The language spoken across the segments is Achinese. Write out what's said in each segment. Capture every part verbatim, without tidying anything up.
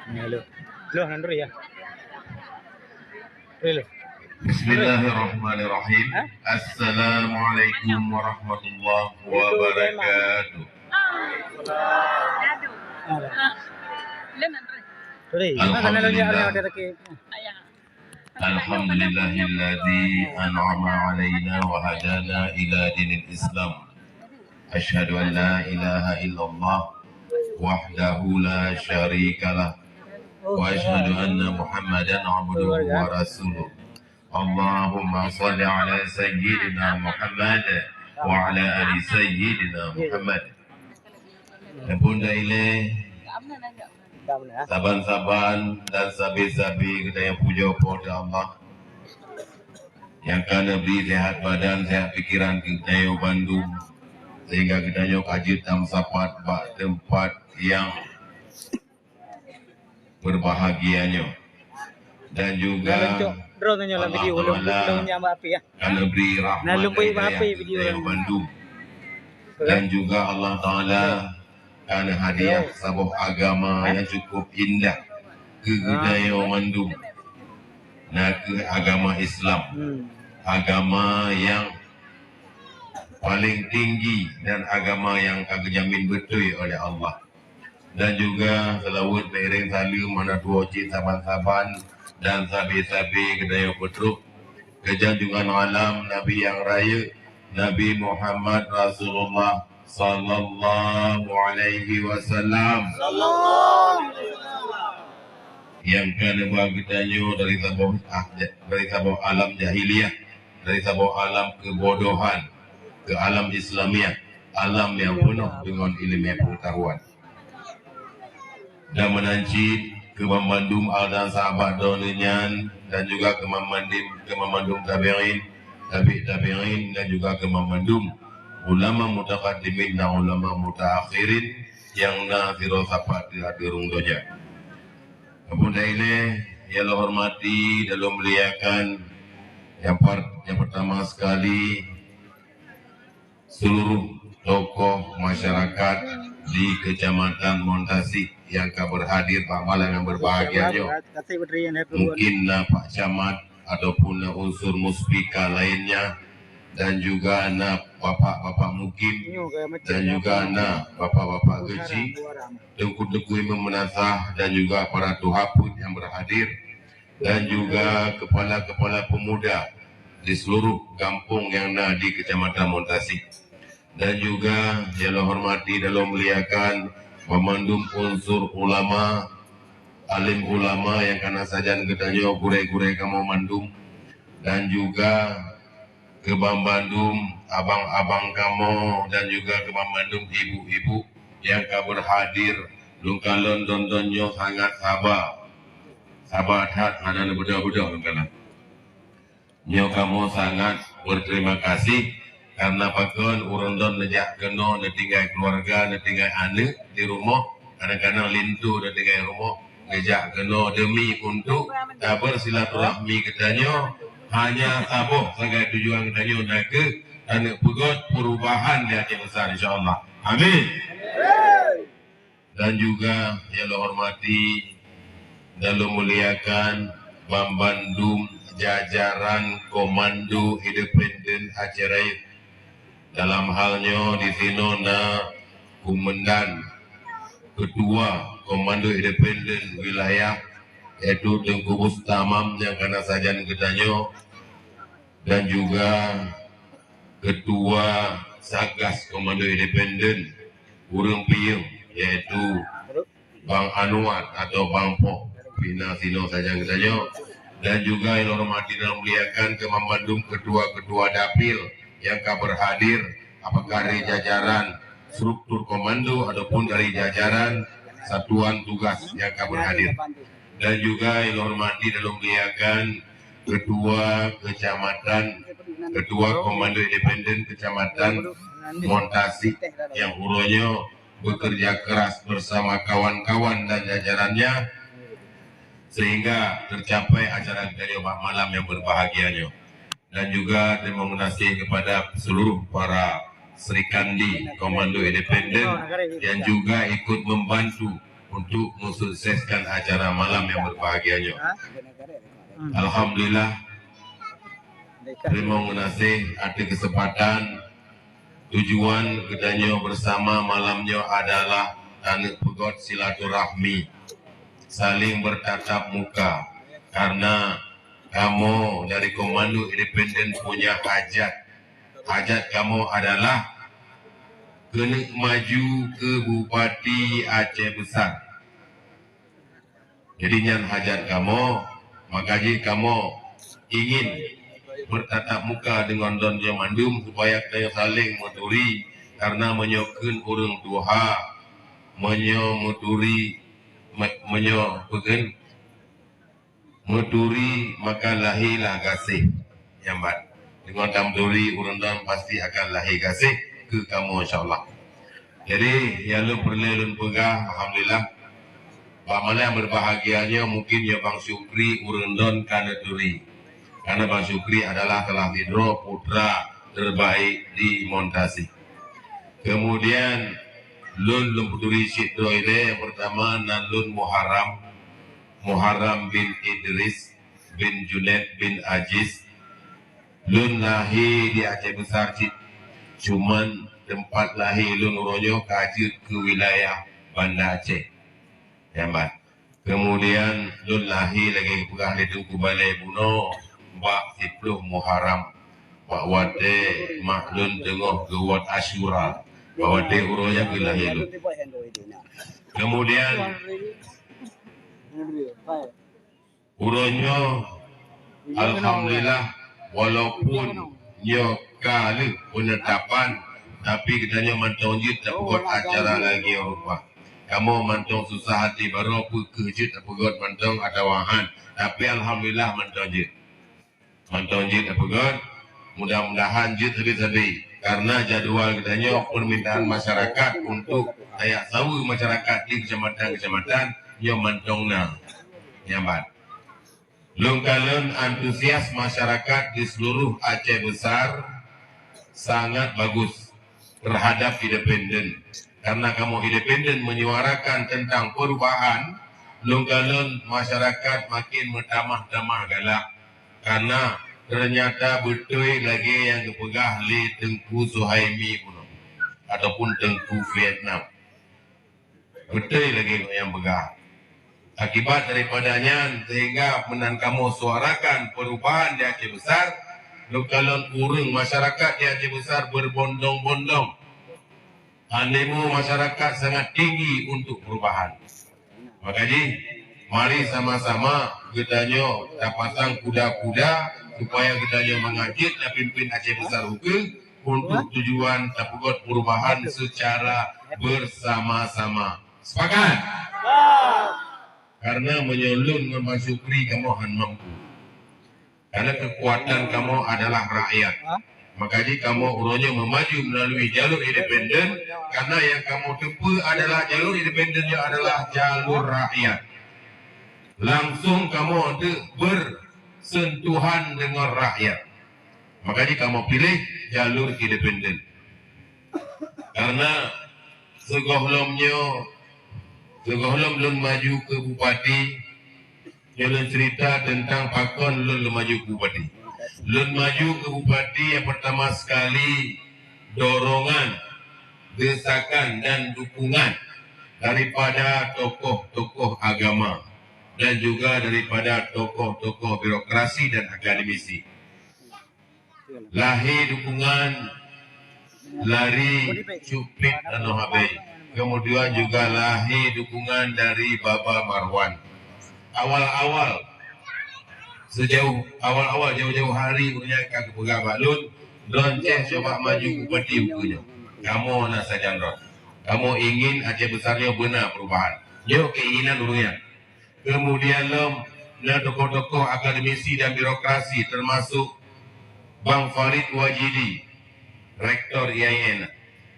Halo. Loh, nan turi ya. Turi, loh. Bismillahirrahmanirrahim. Hah? Assalamualaikum warahmatullahi wabarakatuh. Turi. Alhamdulillah. Alhamdulillahilladzi an'ama 'alaina wa hadana ila dinil Islam. Asyhadu an la ilaha illallah wahdahu la syarikalah. Wa asyhadu anna Muhammadan abduhu wa rasuluh. Allahumma shalli ala sayyidina Muhammad wa ala ali sayyidina Muhammad. Adapun dah ilée, saban-saban dan sabe-sabe geutanyoe pujoe Po teu Allah, nyang ka neubri sehat badan, sehat pikiran keu geutanyoe bandum, sehingga geutanyoe ka jeuet tameusapat bak teumpat nyang berbahagia nyoe. Dan juga Allah Taala ka neubri rahmat daripada geutanyoe bandum. Dan juga Allah Taala ka neuhadiah saboh agama nyang cukup indah keu geutanyoe mandum, na kheueh agama Islam. Agama nyang paling tinggi dan agama nyang ka geujamin beutôi oleh Allah. Dan juga seulaweuet meuiréng saleuem hana tuwoe cit saban-saban dan sabe-sabe geutanyoe peutrok keu junjungan alam Nabi nyang rayeuk, Nabi Muhammad Rasulullah sallallahu alaihi wasallam. Nyang ka neuba geutanyoe dari saboh, ah, ja-, dari saboh alam jahiliyah, dari saboh alam keubodohan, keu alam Islamiah, alam nyang peunoh deungon ileumèe peungeutahuan. Dan meunan cit keu banmandum alan sahabat droeneuh nyan, dan juga keu banmandum, keu banmandum tabi'in, tabi' tabi'in, dan juga keu banmandum ulama mutaqaddimin dan ulama mutaakhirin nyang na sidroe sapat di ateueh rhueng donya. Ampôn dah ilée, nyang lôn hormati dan lôn muliakan, nyang par-, nyang pertama sekali, seluruh tokoh masyarakat di Kecamatan Montasik nyang ka berhadir bak malam nyang berbahagia nyoe. Mungkin na Pak Camat ataupun na unsur muspika lainnya, dan juga na bapak-bapak mukim, dan juga na bapak-bapak geuchik, teungku-teungku imum meunasah, dan juga para tuha peuet nyang berhadir, dan juga kepala-kepala pemuda di seluruh gampông nyang na di Kecamatan Montasik. Dan juga nyang lôn hormati dan lôn muliakan banmandum unsur ulama, alim ulama nyang ka na sajan geutanyoe, gurée-gurée kamoe mandum, dan juga keu banmandum abang-abang kamoe dan juga keu banmandum ibu-ibu nyang ka berhadir. Lôn kalon don-don nyoe sangat saba. Saba that, hana neubeudôh-beudôh lôn kalon. Nyoe kamoe sangat berterima kasih karena pakon ureuëng don neujak keunoe neutinggai keuluwarga, neutinggai aneuëk di rumoh, kadang-kadang linto neutinggai rumoh, neujak keunoe demi untuk tabersilaturahmi geutanyoe, hanya saboh sagai tujuan geutanyoe, na kheueh taneuk peugöt perubahan di Aceh Besar, insya Allah. Amin. Dan juga nyang lôn hormati dan lôn muliakan banmandum jajaran Komando Independen Aceh Rayeuk. Dalam hal nyoe disinoe na Komandan, Ketua Komando Independen Wilayah, yaitu Teungku Bustamam nyang ka na sajan geutanyoe, dan juga Ketua Satgas Komando Independen ureuëng piyeung, yaitu Bang Anwar atau Bang Pok, pih na sinoe sajan geutanyoe, dan juga nyang lôn hormati dan muliakan keu banmandum ketua-ketua dapil nyang ka berhadir, apakah dari jajaran struktur komando ataupun dari jajaran satuan tugas nyang ka berhadir. Dan juga nyang lôn hormati dan lôn muliakan Ketua Kecamatan, Ketua Komando Independen Kecamatan Montasik nyang uroe nyoe bekerja keras bersama kawan-kawan dan jajarannya sehingga tercapai acara geutanyoe bak malam nyang berbahagia nyoe. Dan juga terima kasih kepada seluruh para Serikandi Komando Independen yang juga ikut membantu untuk mensukseskan acara malam yang berbahagia nyoe. Alhamdulillah, terima kasih atas kesempatan. Tujuan geutanyoe bersama malam nyoe adalah taneuk peugöt silaturahmi, saling bertatap muka, karena kamoe dari Komando Independen punya hajat. Hajat kamoe adalah keuneuk maju keu Bupati Aceh Besar. Jadi nyan hajat kamoe, maka jih kamoe ingin bertatap muka deungon droeneuh mandum supaya geutanyoe saling meuturi, karena meunyoe kheun ureuëng tuha, meunyoe meuturi, me-, meunyoe peugöt meuturi maka lahé lah gaséh. Nyan ban. Deungon tameuturi ureuëng droen pasti akan lahé gaséh keu kamoe, insya Allah. Jadi, nyang lôn peureulée lôn peugah, alhamdulillah, bak malam berbahagia nyoe mungkin nyoe Bang Syukri ureuëng droen ka neuturi. Karena Bang Syukri adalah salah sidroe putra terbaik di Montasi. Kemudian, lôn lôn peuturi cit droe ilée, yang pertama nan lôn Muharram, Muharram bin Idris bin Junaid bin Aziz. Lôn lahé di Aceh Besar cit, cuman teumpat lahé lôn uroe nyoe ka jeuet keu wilayah Banda Aceh. Nyan ban. Kemudian lôn lahé lagée geupeugah lé Teungku Balée bunoe bak siploh Muharram, bak watée mak lôn teungoh geuwot Asyura, bak watée uroe nyan keuh lahé lôn. Kemudian uroe nyoe, alhamdulillah, walaupun nyoe ka lheueh peunetapan, tapi geutanyoe mantong jeuet tapeugöt acara lagée rupa. Kamoe mantong susah até baroe peu kheueh jeuet tapeugöt mantong atawa han, tapi alhamdulillah mantong jeuet. Mantong jeuet tapeugöt, mudah-mudahan jeuet sabe-sabe. Karena jadwal geutanyoe permintaan masyarakat untuk tajak saweue masyarakat di kecamatan-kecamatan nyoe mantong na. Nyan ban. Lôn kalon antusias masyarakat di seluruh Aceh Besar sangat bagus terhadap independen. Karena kamoe independen menyuarakan tentang perubahan, lôn kalon masyarakat makin meutamah-tamah galak. Karena ternyata beutôi lagée nyang geupeugah lé Teungku Suhaimi bunoe ataupun Teungku Vietnam. Beutôi lagée nyang peugah. Akibat daripada nyan, sehingga meunan kamoe suarakan perubahan di Aceh Besar, lôn kalon ureuëng masyarakat di Aceh Besar berbondong-bondong. Animo masyarakat sangat tinggi untuk perubahan. Maka jih, mari sama-sama geutanyoe tapasang kuda-kuda supaya geutanyoe mangat jeuet tapimpén Aceh Besar ukeue untuk tujuan tapeugöt perubahan secara bersama-sama. Sepakat? Karena meunyoe lôn ngon Bang Syukri kamoe han mampu. Karena kekuatan kamoe adalah rakyat. Maka jih kamoe uroe nyoe meumaju melalui jalur independen, karena nyang kamoe teupeu adalah jalur independen nyoe adalah jalur rakyat. Langsung kamoe deuek bersentuhan dengan rakyat. Maka jih kamoe piléh jalur independen. Karena sigohlom nyoe, sigohlom lôn maju keu bupati, nyoe lôn cerita tentang pakon lôn, lôn maju keu bupati. Lôn maju keu bupati nyang pertama sekali dorongan, desakan dan dukungan daripada tokoh-tokoh agama dan juga daripada tokoh-tokoh birokrasi dan akademisi. Lahé dukungan dari Cupit Tanoh Abée. Kemudian juga lahé dukungan dari Baba Marwan. Awal-awal, sejauh awal-awal, jauh-jauh hari ureuëng nyan ka geupeugah bak lôn, "Droeneuh cuba maju bupati ukeue nyoe. Kamoe na sajan droe. Kamoe ingin Aceh Besar nyoe beuna perubahan." Nyoe keinginan ureuëng nyan. Kemudian lom na tokoh-tokoh akademisi dan birokrasi, termasuk Bang Farid Wajidi, Rektor I A I N.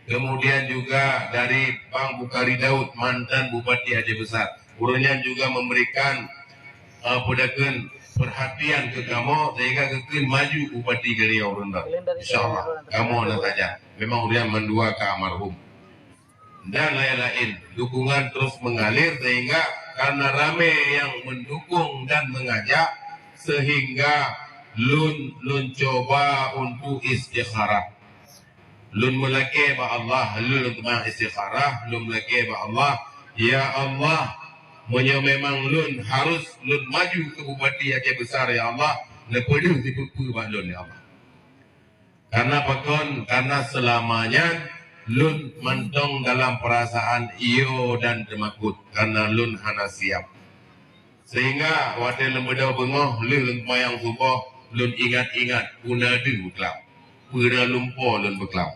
Kemudian juga dari Bang Bukhari Daud, mantan Bupati Aceh Besar. Ureuëng nyan juga memberikan, eh, peue takheun, perhatian keu kamoe sehingga geukheun maju bupati keudroe ureueng nyoe. Insya Allah, kamoe na sajan. Memang ureueng mandua ka almarhum. Dan laén-laén, dukungan terus mengalir sehingga karena ramé nyang mendukung dan mengajak, sehingga lôn, lôn cuba untuk istikharah. Lôn meulakée bak Allah, lôn teuma istikharah, lôn meulakée bak Allah, "Ya Allah, meunyoe memang lôn harus lôn maju keu bupati Aceh Besar, ya Allah, neupeudeuh sipeue-peue bak lôn, ya Allah." Karena pakon? Karena seulama nyan lôn mantong dalam perasaan iyo dan teumakot, karena lôn hana siap. Sehingga watée lôn beudôh beungoh, lheueh lôn seumayang suboh, lôn ingat-ingat peue na deuh beuklam, peue na lumpo lôn beuklam.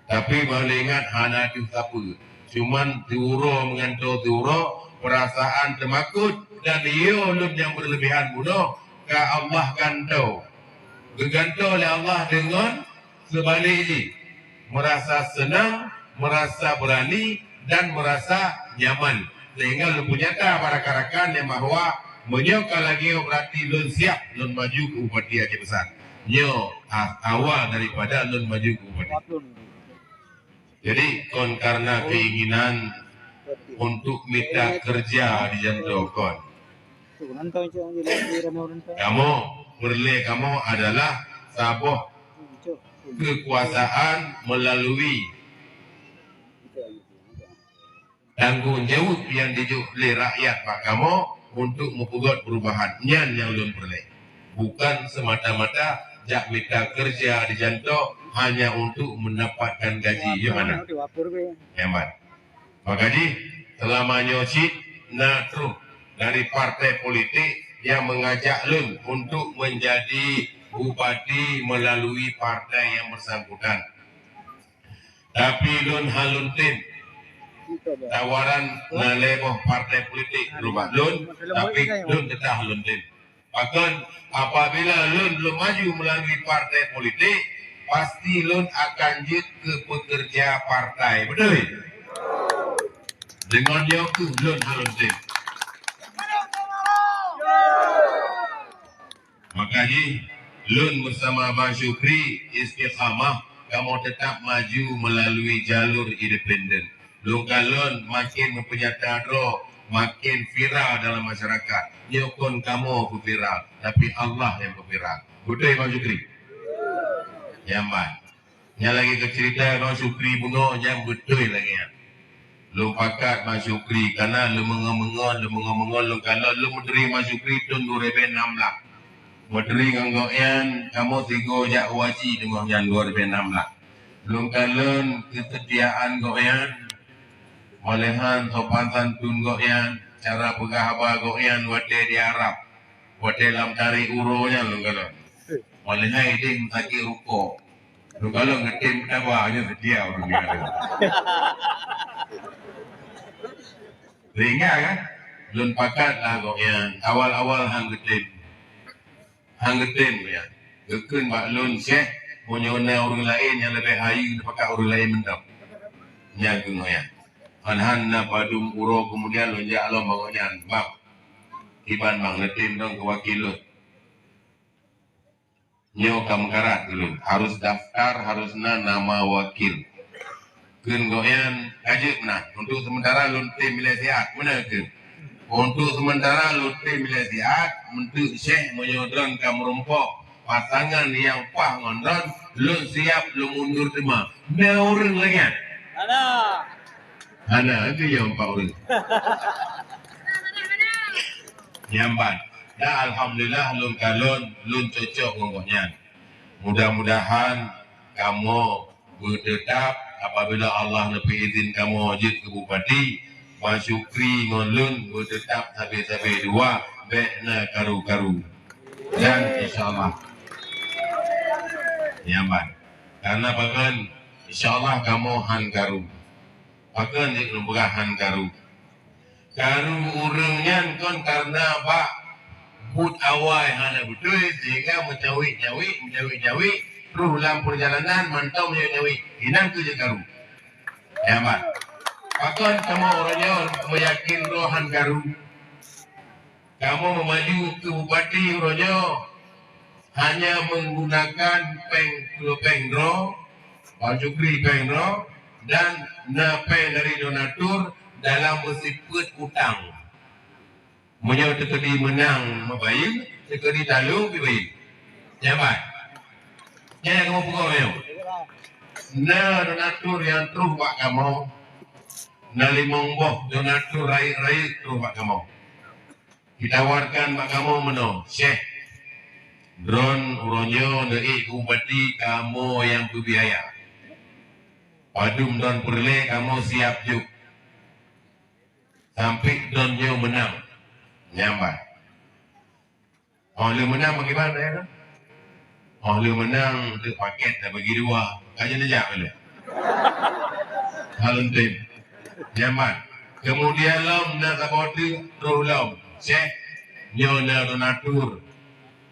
Tapi bah lôn ingat hana deuh sapeue. Cuman siuroe meungantoe siuroe, peurasaan teumakot dan iyo lôn nyang beureulebihan bunoe ka Allah gantoe. Geugantoe lé Allah deungon seubalek jih, meurasa seunang, meurasa beurani, dan meurasa nyaman. Sehingga lôn peunyata bak rakan-rakan nyan bahwa meunyoe ka lagée nyoe, berarti lôn siap lôn maju keu bupati Aceh Besar. Nyoe a-, awal daripada lôn maju keu bupati. Jadi, kon karena keinginan untuk mita keureuja di janto kon. Kamoe, peureulée kamoe adalah saboh keukuasaan meulalu tanggong jaweueb nyang jijok lé rakyat bak kamoe untuk meupeugot peurubahan. Nyan nyang lôn peureulée. Bukan semata-mata jak mita keureuja di janto hanya untuk mendapatkan gaji. Nyoe hana. Nyan ban. Maka jih, seulama nyoe cit na troh dari partai politik nyang mengajak lôn untuk menjadi bupati melalui partai yang bersangkutan. Tapi lôn han lôn tem. Tawaran na lhée boh partai politik bak lôn, tapi lôn teutap han lôn tem. Pakon, apabila lôn, lôn maju melalui partai politik, pasti lôn akan jeuet keu pekerja partai. Beutôi? Deungon nyoe kheueh lôn han lôn tem. Maka jih, lôn bersama Bang Syukri istiqamah, kamoe teutap maju melalui jalur independen. Lôn kalon makin meupeunyata droe, makin viral dalam masyarakat. Nyoe kon kamoe peuviral, tapi Allah nyang peuviral. Beutôi, Bang Syukri? Nyan ban. Nyan lagée keu cerita Bang Syukri bunoe, nyan beutôi lagée nyan. Lôn pakat Bang Syukri, kana lôn meungon-meungon, lôn meungon-meungon, lôn kalon, lôn meuturi Bang Syukri thon dua ribée nam blah. Meuturi ngon gobnyan, kamoe sigoe jak u haji teungoh nyan dua ribée nam blah. Lôn kalon keusetiaan gobnyan, malahan sopan santun gobnyan, cara peugah haba gobnyan watée di Arab, watée lam tarék uroe nyan lôn kalon. Malahan ideh meusakét rukok. Lôn kalon geutem taba nyoe seutia ureuëng nyan. Sehingga kan, lôn pakat lah gobnyan, awal-awal han geutem. Han geutem nyan. Geukheun bak lôn, "Syekh, meunyoe na ureuëng laén nyang leubeh hayeue, neupakat ureuëng laén mantong." Nyan keuh nyan. Hán-hán na padum uroe keumudian lôn jak lom bak gobnyan, "Bang, kiban bang, neutem dong keu wakil lôn." Nyoe ka meukarat keu lôn. Harus daftar, harus na nama wakil. Kheun gobnyan, "Ka jeuet meunan. Untuk sementara lôn tem ilée siat." Meunan kheun. "Untuk sementara lôn tem ilée siat, meunteuk Syekh meunyoe droen ka meurumpok pasangan nyang paih ngon droen, lôn siap lôn mundur teuma." Na ureuëng lagée nyan? Hana. Hana, keu nyoe empat ureuëng. Nyan ban. Dan alhamdulillah lôn kalon, lôn cocok ngon gobnyan. Mudah-mudahan kamoe beuteutap, apabila Allah neupeuizin kamoe jeuet keu bupati, Bang Syukri ngon lôn beuteutap sabe-sabe dua, bék na karu-karu. Dan insya Allah. Nyan ban. Karena pakon, insya Allah kamoe han karu. Pakon jeuet lôn peugah han karu. Karu ureuëng nyan kon karena bak buet awai hana beutôi, sehingga meucawék-cawék, meucawék-cawék, troh lam peurjalanan mantong meucawék-cawék. Inan keuh jeuet karu. Nyan ban. Pakon kamoe uroe nyoe meuyakin droe han karu? Kamoe meumaju keu bupati uroe nyoe hanya menggunakan péng, dua péng droe, Pak Syukri péng droe, dan na péng dari donatur dalam beusifeuet utang. Meunyoe teukeudi meunang meubayeue, teukeudi talo meubayeue. Nyan ban. Nyan nyang kamoe peugah nyoe. Na donatur nyang troh bak kamoe, na limong boh donatur rayeuk-rayeuk troh bak kamoe. Jitawarkan bak kamoe meunoe, "Syekh, droen uroe nyoe neuék keu bupati, kamoe nyang peubiaya. Padum droen peureulée kamoe siab jok sampoe droen nyoe meunang." Nyan ban. Oh lheueh meunang bagaimana ya? Oh lheueh meunang teuk paket dah bagi dua. Ka jeuet neujak uleh. Hal tem. Nyan ban. Kemudian lom na saboh teuk troh lom. Syekh, nyoe na donatur.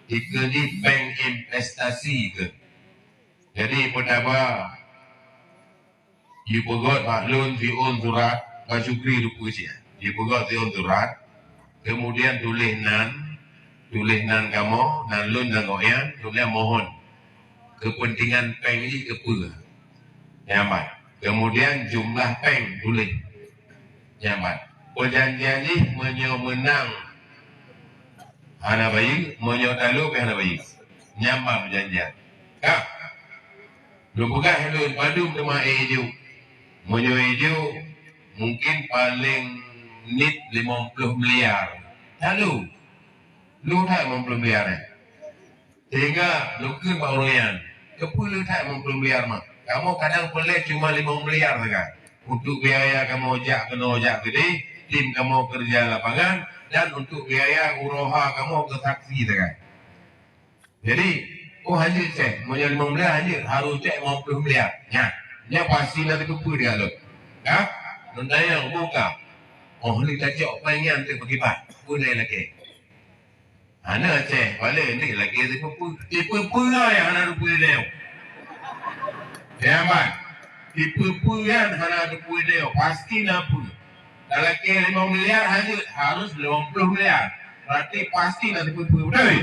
Ikeue jih péng investasi keuh. Jadi peutaba, jipeugöt bak lôn siôn surat, Pak Syukri teupeue cit. Jipeugöt siôn surat, kemudian tuléh nan, tuléh nan kamoe, nan lôn dan gobnyan, tuléh mohon keupeuntengan péng jih keupeue. Nyan ban. Kemudian jumlah péng tuléh. Nyan ban. Peujanjian jih meunyoe meunang hana bayeue, meunyoe talo pih hana bayeue. Nyan ban peujanjian. Ka. Lôn peugah lôn padum teuma ék jok. Meunyoe ék jok, mungkin paleng nit limong ploh miliar. Talo. Lôn that limong ploh miliar nyan. Sehingga lôn kheun bak ureueng nyan, "Keupeue le that limong ploh miliar mah? Kamoe kadang peureulée cuma limong miliar sagai. Untuk biaya kamoe jak keunoe jak keudeh, tim kamoe keureuja lapangan, dan untuk biaya uroe ha kamoe keu saksi sagai." Jadi, oh, hanjeuet cék, meunyoe limong miliar hanjeuet, harôh cék limong ploh miliar. Nyan, nyan pasti na teupeue-peue di lôn. Ka? Lôn tanyong, buka. Oh, ni tacok péng nyan teuk pakiban. Peue lé lakée? Hana céh, paléng ni lagée sipeue-peue. Sipeue-peue nyang hana teupeue lé. Nyan ban. Sipeue-peue nyang hana teupeue lé, pasti na peue. Talakée limong miliar hanjeuet, harôh limong ploh miliar. Berarti pasti na sipeue-peue, beutôi?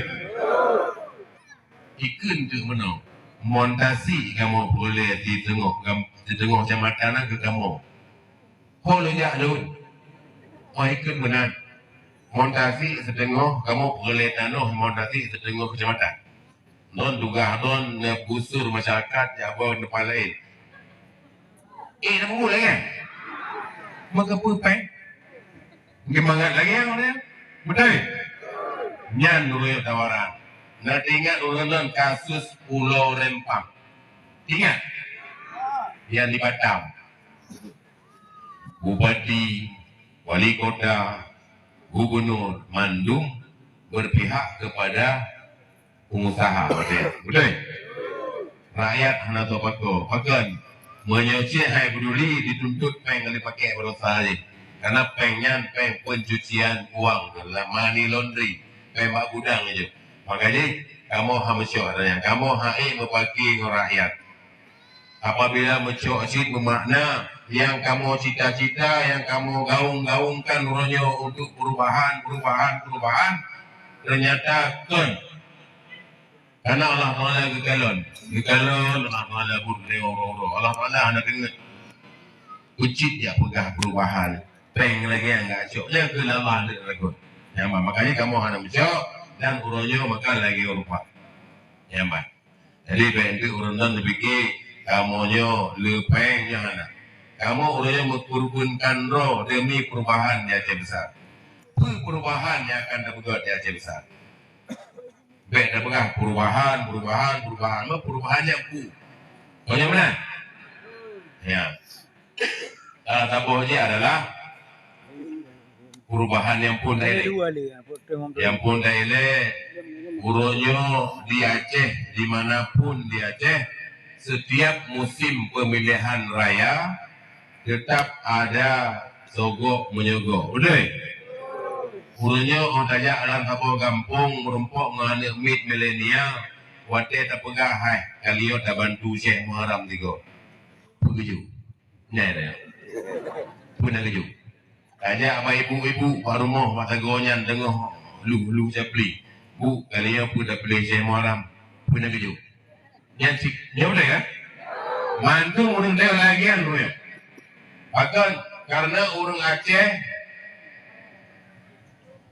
Ikheun teuk meunoe. Montasi kamoe peureulée di teungoh gam-, di teungoh keucamatan nyan keu kamoe. Ho lôn jak lôn. Oh, ikheun meunan. Montasi siteungoh, kamoe peureulée tanoh montasi siteungoh keucamatan. Lôn tugaih lôn neubusur masyarakat jak boh teumpat laén. Eh, na peue lagée? Meukeupeu péng? Geumangat lagée nyan. Beutôi? Nyan ureuëng tawaran. Na teuingat ureuëng lôn kasus Pulo Rempang? Ingat? Nyang di Batam. Bupati, wali kota, gubunur, mandum berpihak kepada pengusaha, beutôi? Beutôi? Rakyat hana teupakoe. Pakon? Meunyoe cit hai peuduli, dituntut péng ka lheueh pakèk baroesa jih. Karena péng nyan péng pencucian uang, money laundry, péng bak gudang jih. Maka jih, kamoe hana meusyok ata nyan. Kamoe hana meupaké ngon rakyat. Apabila meucok cit meumakna, nyang kamoe cita-cita, nyang kamoe gaung-gaungkan uroe nyoe untuk perubahan, perubahan, perubahan, ternyata kon. Karena Allah Taala geukalon, geukalon Allah Taala buet lé uroe-uroe. Allah Taala hana teungeut. Peucit jak peugah perubahan. Péng lagée nyang gacok. Nyang keu Allah lé lagot. Nyang ma-, makanya kamoe hana meucok dan uroe nyoe maka lagée rupa. Nyang ban. Jadi, bék enteuk ureuëng nyan teupike, kamoe nyoe le péng nyoe hana. Kamoe ureuëng nyoe meukeureubeuen droe demi perubahan di Aceh Besar. Peue perubahan nyang akan tapeugét di Aceh Besar? Bék tapeugah perubahan, perubahan, perubahan. Meuperubahan nyang peue? Kon nyan meunan? Ya. Salah saboh jih adalah perubahan nyang phon tailée. Nyang phon tailée, uroe nyoe di Aceh, di mana pun di Aceh, setiap musim pemilihan raya, tetap ada sogok menyogok. Beutôi? Uroe nyoe 'oh tajak lam saboh gampông meurumpok ngon aneuk miet milenial, watée tapeugah, "Hai, kalian tabantu Syekh Muharram tigo." Peue geujok? Nyan, nyan. Peue na geujok? Tajak bak ibu-ibu bak rumoh, bak sagoe nyan teungoh Lu, lu Capli. Bu, kali nyoe peue tapiléh Syekh Muharram? Peue na keujok? Nyan cit, nyoe beutôi kan? Mandum ureuëng deuh lagée nyan ureuëng. Pakon? Karena ureuëng Aceh,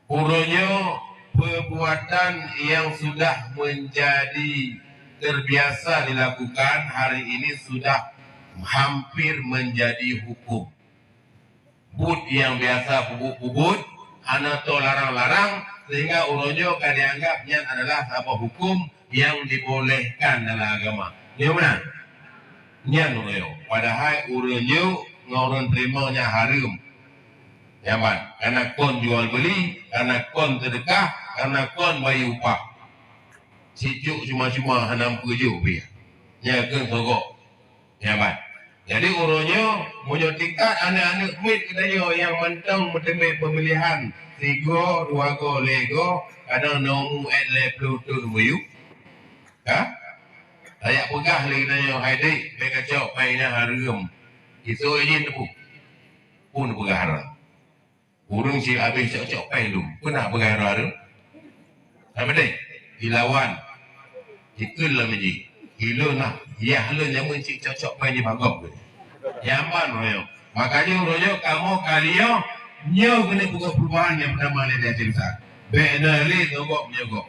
uroe nyoe perbuatan yang sudah menjadi terbiasa dilakukan, hari ini sudah hampir menjadi hukum. Buet nyang biasa peubuet-peubuet, hana toe larang-larang, sehingga uroe nyoe ka dianggap nyan adalah saboh huköm nyang dibolehkan dalam agama. Nyoe meunan? Nyan uroe nyoe. Padahai uroe nyoe ngon uroe teurimong nyan hareuem. Nyan ban, kana kon jual beuli, kana kon seudeukah, kana kon bayeue upah. Sicok cuma-cuma hana meukeujeuet pih. Nyan keuh sogok. Nyan ban. Jadi uroe nyoe, meunyoe tingkat aneuëk-aneuëk miet geutanyoe nyang mantong meuteumé peumilihan sigoe, dua goe, lhée goe, kadang nomu et lhée ploh thon muyueb, ka? Tajak peugah lé geutanyoe, "Hai dék, bèk kacok péng nyan hareuem." Isok jih teupeu. Peue neupeugah hareuem? Ureuëng cit habéh cok-cok péng dum, peue na peugah hareuem? Hana deh, dilawan, dikeue lam jih. Ilôn na, yah lôn nyang meucit cok-cok péng jih bak gob. Nyan ban uroe nyoe. Makajih uroe nyoe kamoe kali nyoe, nyoe keuneuk peugot perubahan nyang peutama lé di Aceh Besar. Bèk na lé ngon gob meunyoe gob.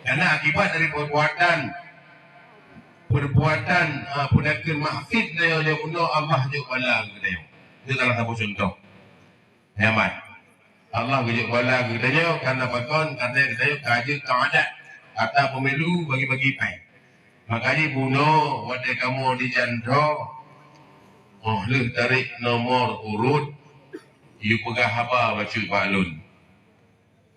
Karena akibat dari perbuatan, perbuatan, ah, peudakeueng maksiet nyoe, nyoe bunoe Allah jok bala keu geutanyoe. Nyoe salah saboh cuntoh. Nyan ban. Allah geujok bala keu geutanyoe, karena pakon, karena geutanyoe ka jeuet keu adat. Ata pemilu bagi-bagi péng. Makajih bunoe watèe kamoe di jalan droe, óh lheueh tarek nomor urut, yue peugah haba bacut bak lôn.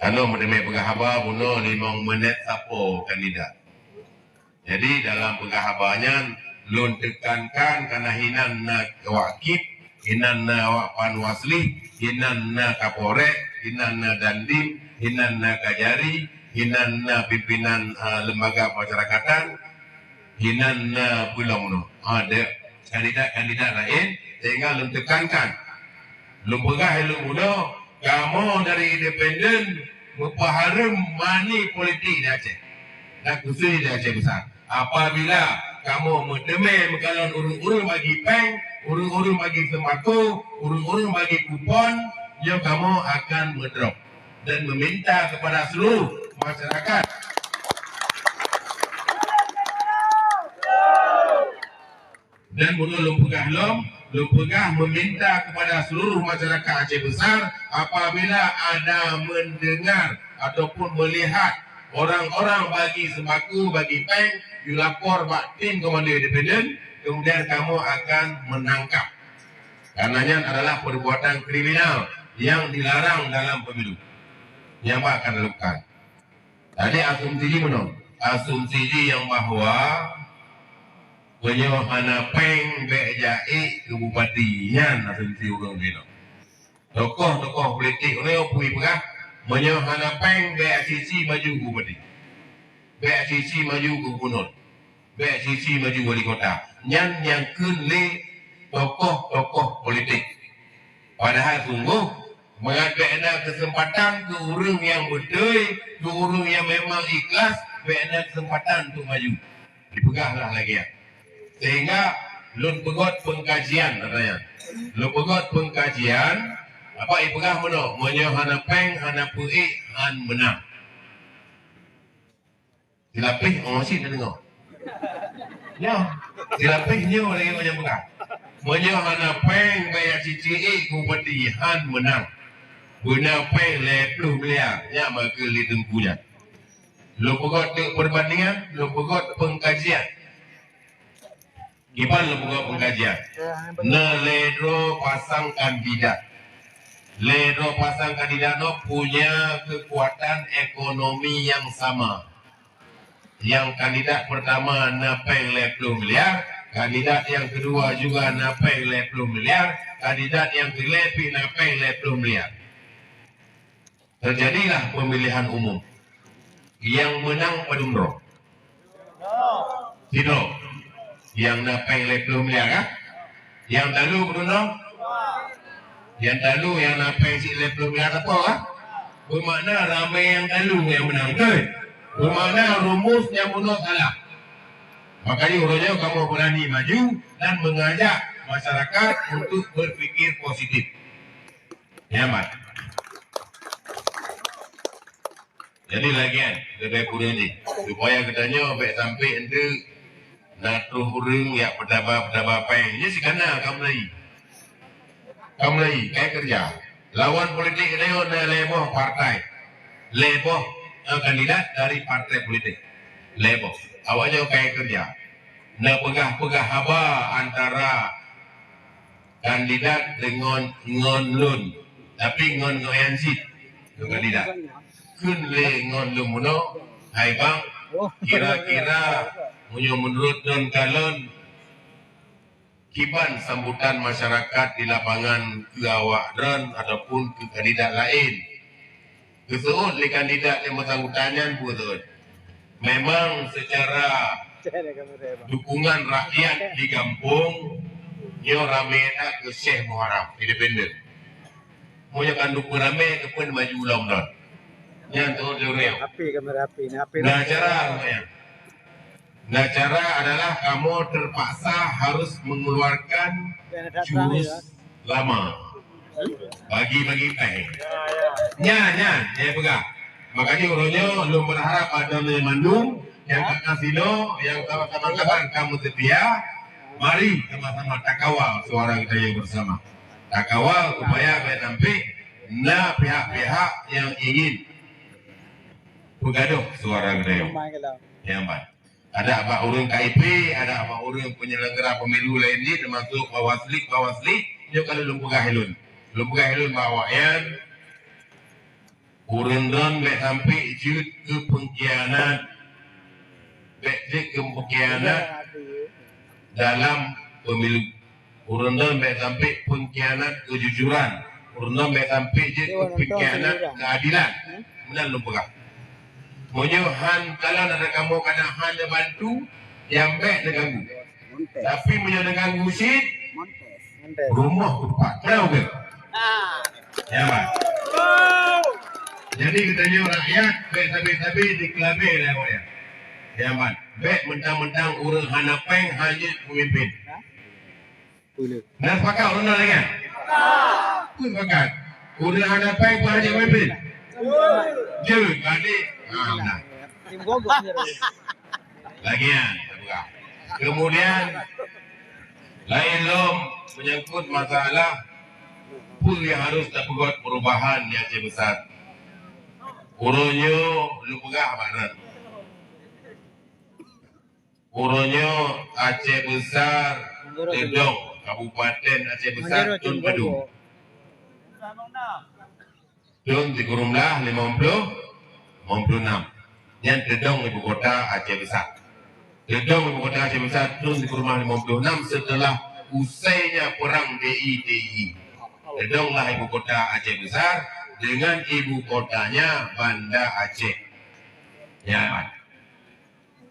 Tanoh meuteumé peugah haba bunoe limong minèt sapo kandidat. Jadi, dalam peugah haba nyan, lôn teukankan kana hinan na awak kip, hinan na awak Panwaslih, hinan na Kapolrek, hinan na Dandim, hinan na Kajari, hinan na pimpinan, eh, lembaga pemasyarakatan, hinan na peulom nyoe. Ha, de-, kandidat-kandidat laén, sehingga lôn teukankan. Lôn peugah ilôn bunoe, kamoe dari independen meupeuhareuem money politik di Aceh, dan khusus di Aceh Besar. Apabila kamoe meuteumé meukalon ureuëng-ureuëng bagi péng, ureuëng-ureuëng bagi sembako, ureuëng-ureuëng bagi kupon, nyoe kamoe akan meudrop dan meminta kepada seluruh masyarakat. Dan bunoe lôn peugah lom, lôn peugah meminta kepada seluruh masyarakat Aceh Besar, apabila ada mendengar ataupun melihat orang-orang bagi sembako, bagi péng, yue lapor bak tim komando independen, kemudian kamoe akan menangkap. Karena nyan adalah perbuatan kriminal yang dilarang dalam pemilu. Nyan bah akan dilakukan. Jadi asumsi jih meunoe. Asumsi jih nyang bahwa meunyoe hana péng bèk jak ék keu bupati, nyan asumsi ureuëng jinoe. Tokoh-tokoh politik uroe nyoe peue peugah, meunyoe hana péng bèk sisi maju keu bupati. Bèk sisi maju keu gubernur. Bèk sisi maju wali kota. Nyan nyang kheun lé tokoh-tokoh politik. Padahai sunggoh, mangat bèk na keuseumpatan keu ureuëng nyang beutôi, keu ureuëng nyang memang ikhlas, bèk na keuseumpatan untuk maju. Dipeugah lah lagèe nyan. Sehingga lôn peugöt peungkajian, katanya. Lôn peugöt peungkajian, apa ipeugah meunoe, meunyoe hana péng, hana peuék, han meunang. Silapéh, oh, cit na deungoe. Nyoe, silapéh nyoe lagèe nyang peugah. Meunyoe hana péng baya cicik ék keu bupati, han meunang. Beuna péng lhèe ploh miliar, nyan makeu lé teungku nyan. Lôn peugöt teuk peubandingan, lôn peugöt peungkajian. Kiban lôn peugöt peungkajian. Na lhèe droe pasang kandidat. Lhèe droe pasang kandidat nyoe punya keukuatan ekonomi nyang sama. Nyang kandidat pertama na péng lhèe ploh miliar, kandidat nyang keudua juga na péng lhèe ploh miliar, kandidat nyang keulhèe pih na péng lhèe ploh miliar. Teujadilah peumilihan umum. Nyang meunang padum droe? Sidroe. Nyang na péng lhèe ploh miliar, kan? Nyang talu padum droe? Nyang talu nyang na péng cit lhèe ploh miliar sapo, kan? Bermakna ramai nyang kalu nyang menang, betul? Bermakna rumus nyang bunoe salah. Makanya uroe nyoe kamoe berani maju dan mengajak masyarakat untuk berpikir positif. Nyaman. Jadi lagèe nyan, leubeh kureueng jih. Supaya geutanyoe bèk sampai enteuk na troh ureueng jak peutaba-peutaba péng. Nyoe sikana ka mulai. Ka mulai, ka keureuja. Lawan politik geutanyoe na lhèe boh partai. Lhèe boh, eh, kandidat dari partai politik. Lhèe boh. Awak nyoe ka keureuja. Na peugah-peugah haba antara kandidat deungon ngon lôn, tapi ngon, ngon nyan cit, ngon kandidat. Kheun lé ngon lôn bunoe, hai bang, kira-kira meunyoe meunurot droen kalon, kiban sambutan masyarakat di lapangan keu awak droen ataupun keu kandidat laén. Geuseuôt lé kandidat nyang beusangkutan nyan peue seuôt. Memang secara dukungan rakyat di gampông, nyoe ramé that keu Syekh Muharram, independen. Meunyoe ka dukung ramé, keupeue maju lom lom. Nyan seuôt lé ureueng. Api kamera api ni, api. Nah, cara nyan. Nah, cara adalah kamoe terpaksa harus mengeluarkan jurus lama. Bagi-bagi péng. Nyan, nyan, nyang peugah. Makanya uroe nyoe lôn berharap pada lé mandum nyang ka sinoe, nyang sama-sama kaban ka meuseutia, mari sama-sama takawal suara geutanyoe bersama. Takawal supaya bèk sampai na pihak-pihak nyang ingin peugadôh suara geutanyoe. Nyan ban. Adak bak ureueng K I P, adak bak ureueng penyelenggara pemilu laén jih, teumasuk Bawasli, Bawasli, nyoe ka lôn peugah lôn. Lôn peugah lôn bak awaknyan, ureueng droen bèk sampai jeuet keu pengkhianat, bèk jeuet keu pengkhianat dalam pemilu. Ureueng nyan bèk sampai pengkhianat keujujuran. Ureueng nyan bèk sampai jeuet keu pengkhianat keuadilan. Meunan lôn peugah. Meunyoe han kalon ada kamoe kana han neubantu, nyang bèk neuganggu. Tapi meunyoe neuganggu cit, rumoh kupat. Tahu ke? Ya, Mat. Jadi geutanyoe rakyat bèk sabe-sabe dikeulabeh lé awaknyan. Ya, Mat. Bèk mentang-mentang ureueng hana péng hana jeuet pemimpin. Nah, sepakat ureueng nyan lagèe nyan? Peue sepakat? Ureueng hana péng pun hana jeuet pemimpin? Jeuet, berarti. Ah, nah. Lagèe nyan, kemudian laén lom menyangkut masalah peue nyang harus tapeugöt perubahan di Aceh Besar. Uroe nyoe lôn peugah bak droen. Uroe nyoe Aceh Besar teudong, Kabupaten Aceh Besar thôn padum? Thôn sikureueng blah limong ploh, limong ploh nam. Nyan teudong ibu kota Aceh Besar. Teudong ibu kota Aceh Besar thôn sikureueng blah limong ploh nam seuteulah usainya perang D I T I. Teudonglah ibu kota Aceh Besar dengan ibu kotanya Banda Aceh. Ya, Mat.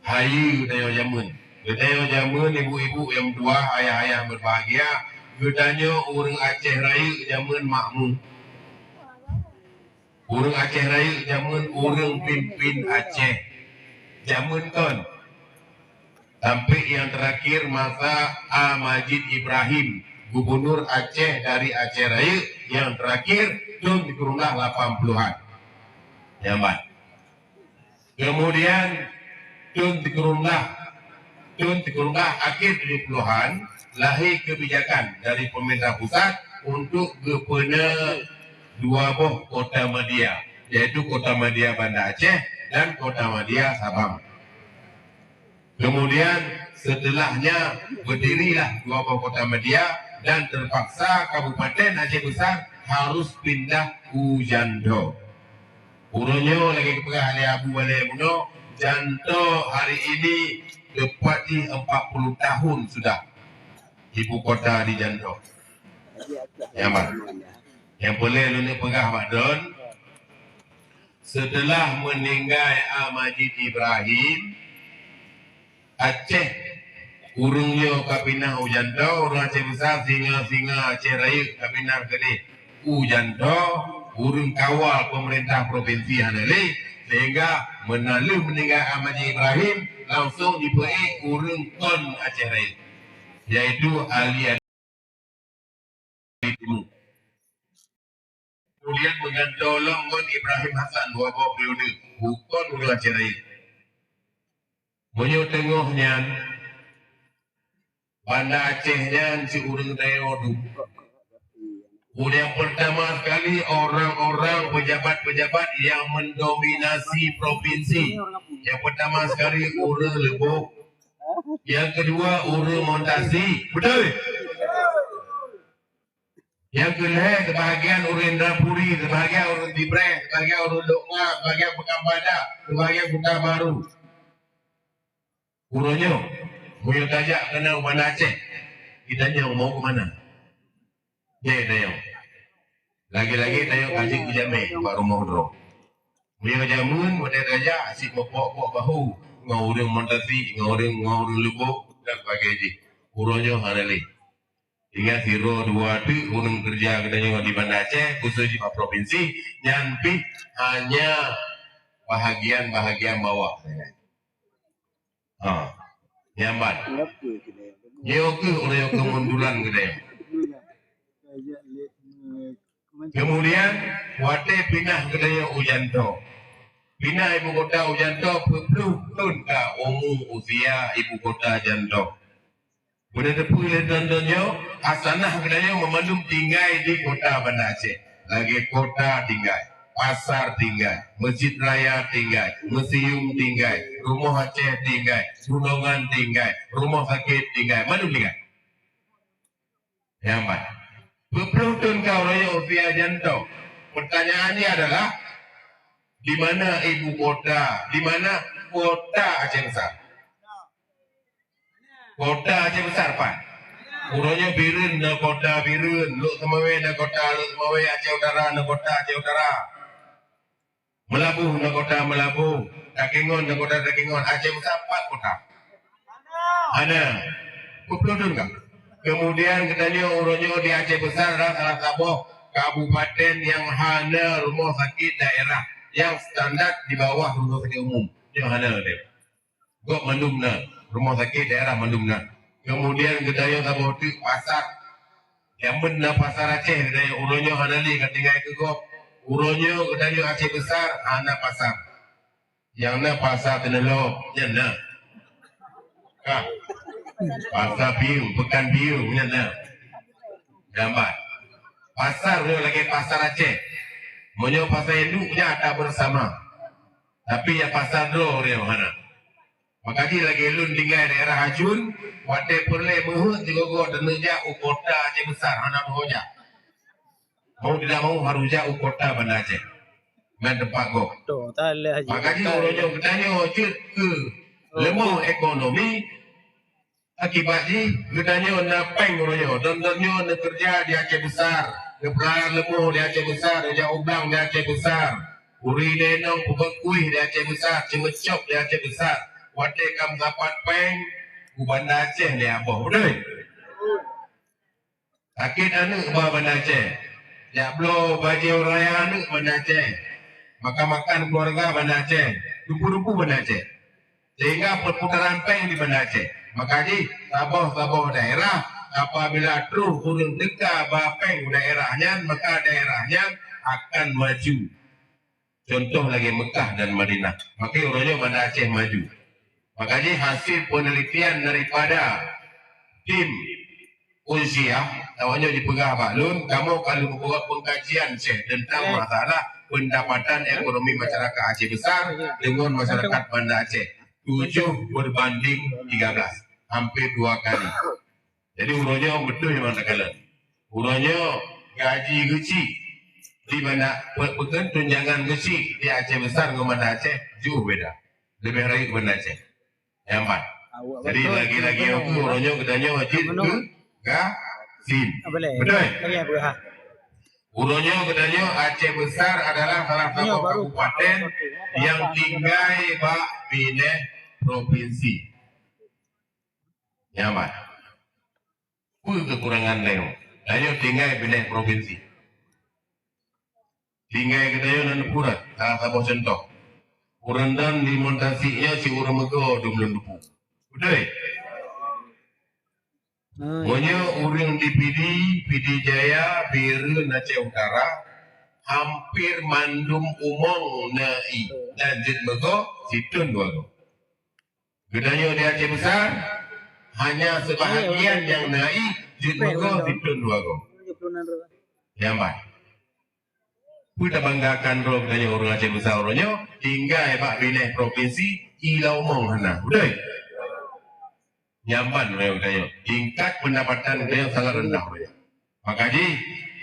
Hayeue geutanyoe jameun. Geutanyoe jameun ibu-ibu nyang meutuah, ayah-ayah berbahagia, geutanyoe ureueng Aceh Rayeuk jameun makmu. Ureueng Aceh Rayeuk jameun ureueng pimpin Aceh. Jameun kon. Sampai nyang terakhir masa A Majid Ibrahim, gubernur Aceh dari Aceh Rayeuk nyang terakhir thôn sikureueng blah lapan puluhan. Nyan ban. Kemudian thôn sikureueng blah, thôn sikureueng blah akhé tujoh puluhan, lahé kebijakan dari pemerintah pusat untuk geupeuna dua boh kota madya, yaitu Kota Madya Banda Aceh dan Kota Madya Sabang. Kemudian setelahnya berdirilah dua boh kota madya dan terpaksa Kabupaten Aceh Besar harus pindah u Jantho. Uroe nyoe lagèe geupeugah lé Abu Balè bunoe, Jantho hari ini tepat jih empat puluh tahun sudah ibu kota di Jantho. Ya, Mat. Nyang peureulèe lôn peugah bak droen, setelah meninggai A Majid Ibrahim, Aceh, ureueng nyoe ka pinah u Jantho, ureueng Aceh Besar, singa-singa Aceh Rayeuk ka pinah keudeh u Jantho, Ureuëng kawal pemerintah provinsi hana lé, sehingga meunan lheueh meuninggai Ahmad Ibrahim, langsung jipeuék ureuëng kon Aceh Raya, yaitu Ali Timu. Kemudian meugantoe lom ngon Ibrahim Hasan dua boh periode, bukon ureuëng Aceh Raya. Meunyoe teungoh nyan, Banda Aceh nyan si ureuëng tanyoe dum. Ureuëng pertama sekali, orang-orang pejabat-pejabat yang mendominasi provinsi. Yang pertama sekali, ureuëng Leubok. Yang kedua, ureuëng Montasi. Betul? Nyang keu lhée, seubahagian ureuëng Indrapuri, seubahagian ureuëng Sibreh, seubahagian ureuëng Lhoknga, seubahagian Pekanbadak, seubahagian Kuta Baru. Uroe nyoe, meunyoe tajak keunan u Banda Aceh, geutanyoe mau keu mana? Nyan tanyoe. Lagée-lagée tanyoe ka jeuet keu jamé bak rumoh droe. Meunyoe jameun, watée tajak, cit meupok-pok bahu ngon ureuëng Montasi, ngon ureuëng, ngon ureuëng Leubok dan sebagainya jih. Uroe nyoe hana lé. Tinggai sidroe dua teuk ureuëng keureuja geutanyoe di Banda Aceh, khusos di bak provinsi, nyan pih hanya bahagian-bahagian bawah sagai. Ha, nyan ban. Nyoe keuh ureuëng keumeudulan geutanyoe. Kemudian, watée pinah geutanyoe u Janto. Pinah ibu kota u Janto, peuet ploh thon ka umu usia ibu kota Janto. Beuneuteupeu lé droeneuh nyoe, khasanah geutanyoe meumandum tinggai di kota Banda Aceh. Lagée kota tinggai, pasar tinggai, meuseujid raya tinggai, museum tinggai, rumoh Aceh tinggai, gunongan tinggai, rumoh sakét tinggai, mandum tinggai. Nyan ban. Peuet ploh thon ka uroe nyoe usia Janto. Pertanyaannya adalah, di mana ibu kota, di mana kota Aceh Besar? Kota Aceh Besar pat? Uroe nyoe Bireuen na kota Bireuen, Lhokseumawe na kota Lhokseumawe, Aceh Utara na kota Aceh Utara. Meulaboh na kota Meulaboh, Takengon na kota Takengon, Aceh Besar pat kota? Hana. Peuet ploh thon ka. Kemudian geutanyoe uroe nyoe di Aceh Besar adalah salah saboh kabupaten nyang hana rumoh sakét daerah, nyang standar di bawah rumoh sakét umum. Nyoe hana deh. Gob mandum na, rumoh sakét daerah mandum na. Kemudian geutanyoe saboh teuk pasar. Jameun na pasar Aceh geutanyoe, uroe nyoe hana lé ka tinggai keu gob. Uroe nyoe geutanyoe Aceh Besar hana pasar. Nyang na pasar Teuneulop, nyan na. Ka. Pasar Pieu, Peukan Pieu, nyan na. Nyan ban. Pasar nyoe lagée pasar Aceh. Meunyoe pasar induk nyan ata bersama. Tapi nyang pasar droe ureuëng hana. Maka jih lagée lôn tinggai daerah Ajun, watée peureulée meuheuet sigoe-goe taneuk jak u kota Aceh Besar, hana meuhojah. Mau tidak mau harus jak u kota Banda Aceh. Nyan teumpat gob. Maka jih uroe nyoe geutanyoe jeuet keu leumoh ekonomi, akibat jih geutanyoe na péng uroe nyoe. Dondon nyoe neukeureuja di Aceh Besar, neupeulayan leumoh di Aceh Besar, neujak u blang di Aceh Besar. Ureuëng inong peubeuet kueh di Aceh Besar, ceumeucok di Aceh Besar. Watée ka meusapat péng, u Banda Aceh lé aboh, beutôi? Sakét aneuëk ba Banda Aceh. Jak bloe bajée raya aneuëk Banda Aceh. Makan-makan keuluwarga Banda Aceh. Dumpeue-dumpeue Banda Aceh. Sehingga perputaran péng di Banda Aceh. Maka jih, saboh-saboh daerah, apabila troh ureuëng teuka ba péng daerah nyan, maka daerah nyan akan maju. Contoh lagée Meukah dan Madinah. Maka uroe nyoe Banda Aceh maju. Maka jih hasil penelitian daripada tim Unsyiah, awaknyoe jipeugah bak lôn, kamoe ka lheueh meubuet pengkajian Syekh tentang masalah pendapatan ekonomi masyarakat Aceh Besar dengan masyarakat Banda Aceh. Tujuh berbanding tiga belas, hampir dua kali. Jadi uroe nyoe beutôi memang takalon. Uroe nyoe gaji geuchik di Banda, pe-, peukon tunjangan geuchik di Aceh Besar ngon Banda Aceh jauh beda. Leubeh rayeuk Banda Aceh. Nyan ban. Jadi lagi-lagi aku uroe nyoe geutanyoe jeuet keu Gasin. Beutôi? Uroe nyoe geutanyoe Aceh Besar adalah salah satu kabupaten yang tinggai bak binéh provinsi. Nyan ban. Peue keukurangan tanyoe? Tanyoe tinggai binéh provinsi. Tinggai geutanyoe nan pura, salah saboh cuntoh. Ureuëng dan di Montasi nyoe si ureuëng meugo dum lôn teupeu. Beutôi? Meunyoe ureuëng di Pidie, Pidie Jaya, Bireuen, Aceh Utara, hampir mandum umong na ié dan jeuet meugo sithon dua go. Geutanyoe di Aceh Besar, hanya sebahagian nyang na ié jeuet meugo sithon dua go. Nyang ban. Peue tabanggakan droe geutanyoe ureuëng Aceh Besar uroe nyoe, tinggai bak binéh provinsi, ié lam umong hana. Beutôi? Nyang ban ureuëng geutanyoe. Tingkat pendapatan geutanyoe sangat rendah uroe nyoe. Maka jih,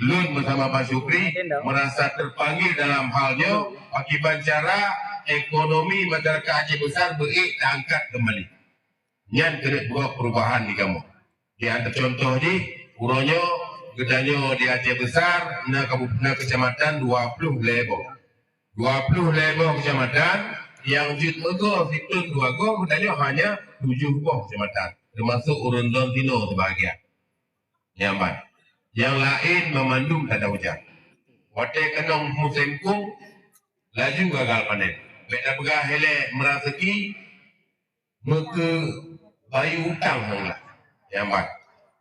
lôn beusama Bang Syukri merasa terpanggil dalam hal nyoe, pakiban cara ekonomi masyarakat Aceh Besar beuék taangkat keumbali. Nyan keuneuk buet perubahan di kamoe. Di antara contoh jih, uroe nyoe geutanyoe di Aceh Besar na kabu-, na kecamatan dua ploh lhée boh. Dua ploh lhée boh kecamatan nyang jeuet meugo sithon dua go, geutanyoe hanya tujoh boh kecamatan, teumasok ureuëng Don Tino sibahagian. Nyang ban. Nyang laén meumandum tada hujan. Watée keunong musém kung, laju gagal panen. Bék tapeugah ilée meuraseuki, meukeue bayeue utang hana. Nyang ban.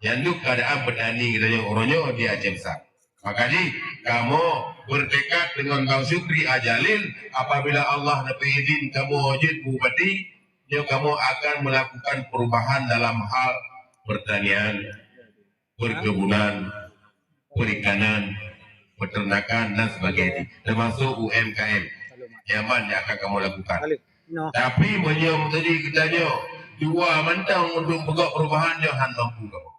Nyan deuh keuadaan petani geutanyoe uroe nyoe di Aceh Besar. Maka jih, kamoe bertekad dengan Bang Syukri Ajalil, apabila Allah neupeuidin kamoe jeuet bupati, nyoe kamoe akan melakukan perubahan dalam hal pertanian, perkebunan, perikanan, peternakan dan sebagainya, termasuk U M K M. Nyan ban nyang akan kamoe lakukan. Tapi meunyoe tadi geutanyoe dua mantong untuk peugot perubahan, nyoe han mampu kamoe.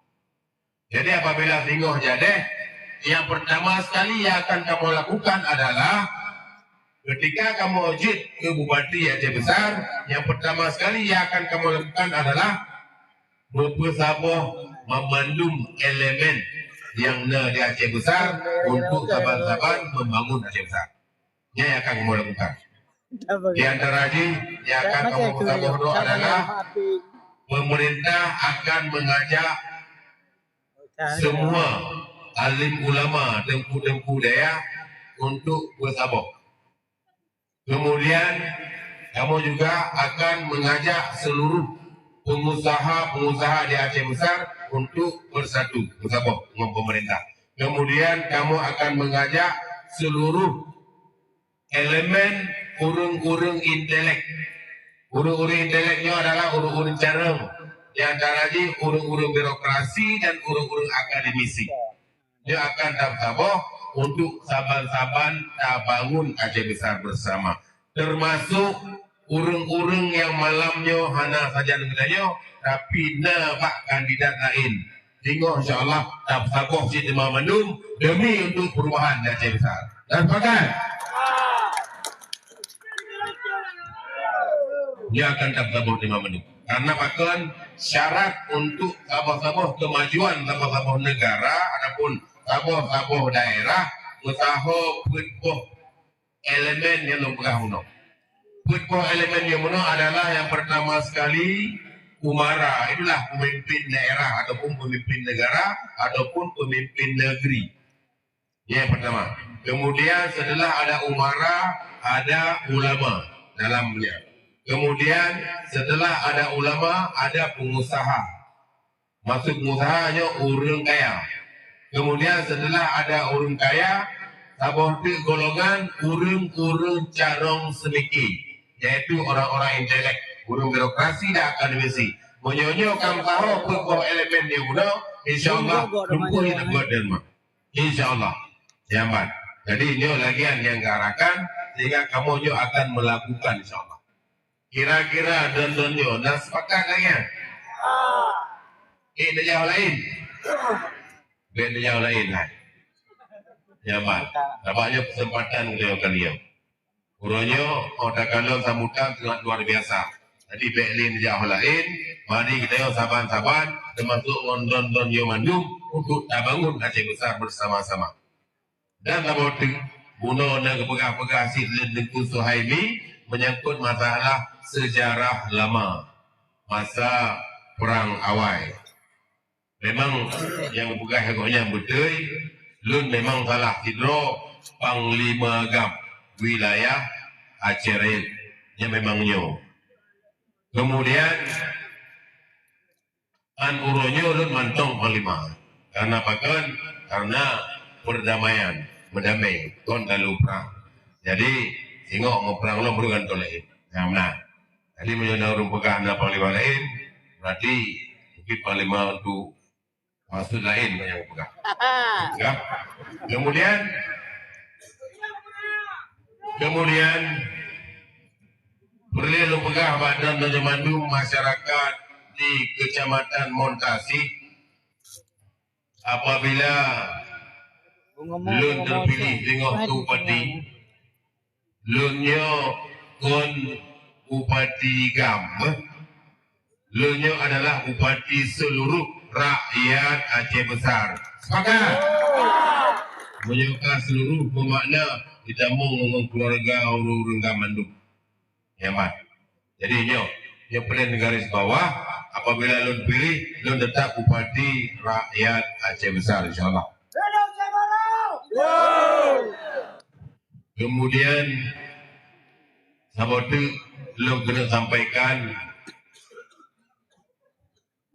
Jadi apabila singoh jadeh, yang pertama sekali yang akan kamoe lakukan adalah ketika kamoe jeuet keu Bupati Aceh Besar, yang pertama sekali yang akan kamoe lakukan adalah meupeusaboh meumandum elemen nyang na di Aceh Besar untuk saban-saban membangun Aceh Besar. Nyan nyang akan kamoe lakukan. Di antara jih, nyang akan kamoe peusaboh droe adalah pemerintah akan mengajak semua alim ulama, teungku-teungku dayah untuk peusaboh. Kemudian, kamoe juga akan mengajak seluruh pengusaha-pengusaha di Aceh Besar untuk bersatu, peusaboh ngon pemerintah. Kemudian, kamoe akan mengajak seluruh elemen ureuëng-ureuëng intelek. Ureuëng-ureuëng intelek nyoe adalah ureuëng-ureuëng carông, di antara jih ureuëng-ureuëng birokrasi dan ureuëng-ureuëng akademisi. Nyoe akan tapeusaboh untuk saban-saban tabangun Aceh Besar bersama, termasuk ureuëng-ureuëng nyang malam nyoe hana sajan geutanyoe, tapi na bak kandidat laén. Singoh insya Allah tapeusaboh cit teuma mandum demi untuk perubahan di Aceh Besar. Dah sepakat? Nyoe akan tapeusaboh teuma mandum. Karena pakon syarat untuk saboh-saboh kemajuan saboh-saboh negara ataupun saboh-saboh daerah meusaho peuet boh elemen nyang lôn peugah bunoe. Peuet boh elemen nyang bunoe adalah yang pertama sekali umara, itulah pemimpin daerah ataupun pemimpin negara ataupun pemimpin negeri. Yang pertama. Kemudian setelah ada umara, ada ulama dalamnya. Kemudian setelah ada ulama, ada pengusaha. Maksud pengusaha nyoe ureuëng kaya. Kemudian setelah ada ureuëng kaya, saboh teuk golongan ureuëng-ureuëng carông seumiki, yaitu orang-orang intelek, ureuëng birokrasi dan akademisi. Meunyoe nyoe ka meusaho peuet boh elemen nyoe bunoe, insya Allah lumpoh nyang buet dan mah. Insya Allah. Nyaman. Jadi nyoe lagian nyang geuarahkan sehingga kamoe nyoe akan melakukan insya Allah. Kira-kira don-don nyoe na sepakat lagée nyan? Eh, neujaweueb laén. Bèk neujaweueb laén hai. Nyaman. Tapak nyoe keuseumpatan geutanyoe kali nyoe. Uroe nyoe, oh, takalon sambutan sangat luar biasa. Jadi, bèk lé neujaweueb laén, mari geutanyoe saban-saban, teumasuk ngon don-don nyoe mandum, untuk tabangun Aceh Besar bersama-sama. Dan saboh teuk, bunoe na geupeugah-peugah cit lé Teungku Suhaimi menyangkut masalah sejarah lama, masa perang awai. Memang nyang geupeugah gobnyan beutôi, lôn memang salah sidroe Panglima GAM wilayah Aceh Rayeuk. Nyan memang nyoe. Kemudian, an uroe nyoe lôn mantong panglima. Karena pakon? Karena perdamaian, berdamai, kon talu prang. Jadi, singoh meuprang lom beureuen tulaén. Nah, meunan. Jadi, meunyoe na ureuëng peugah na panglima laén, berarti mungkin panglima untuk maksud laén nyang peugah. Ya. Kemudian, kemudian, peureulée lôn peugah bak droeneuh mandum masyarakat di Kecamatan Montasik, apabila lôn terpilih singoh keu bupati, lôn nyoe kon bupati GAM. Lôn nyoe adalah bupati seluruh rakyat Aceh Besar. Sepakat? Meunyoe ka seluruh, bermakna ditamong ngon keluarga ureuëng-ureuëng GAM mandum. Nyan ban. Jadi nyoe, nyoe peureulée garis bawah, apabila lôn pilih, lôn tetap bupati rakyat Aceh Besar, insya Allah. Kemudian, saboh teuk lôn keuneuk sampaikan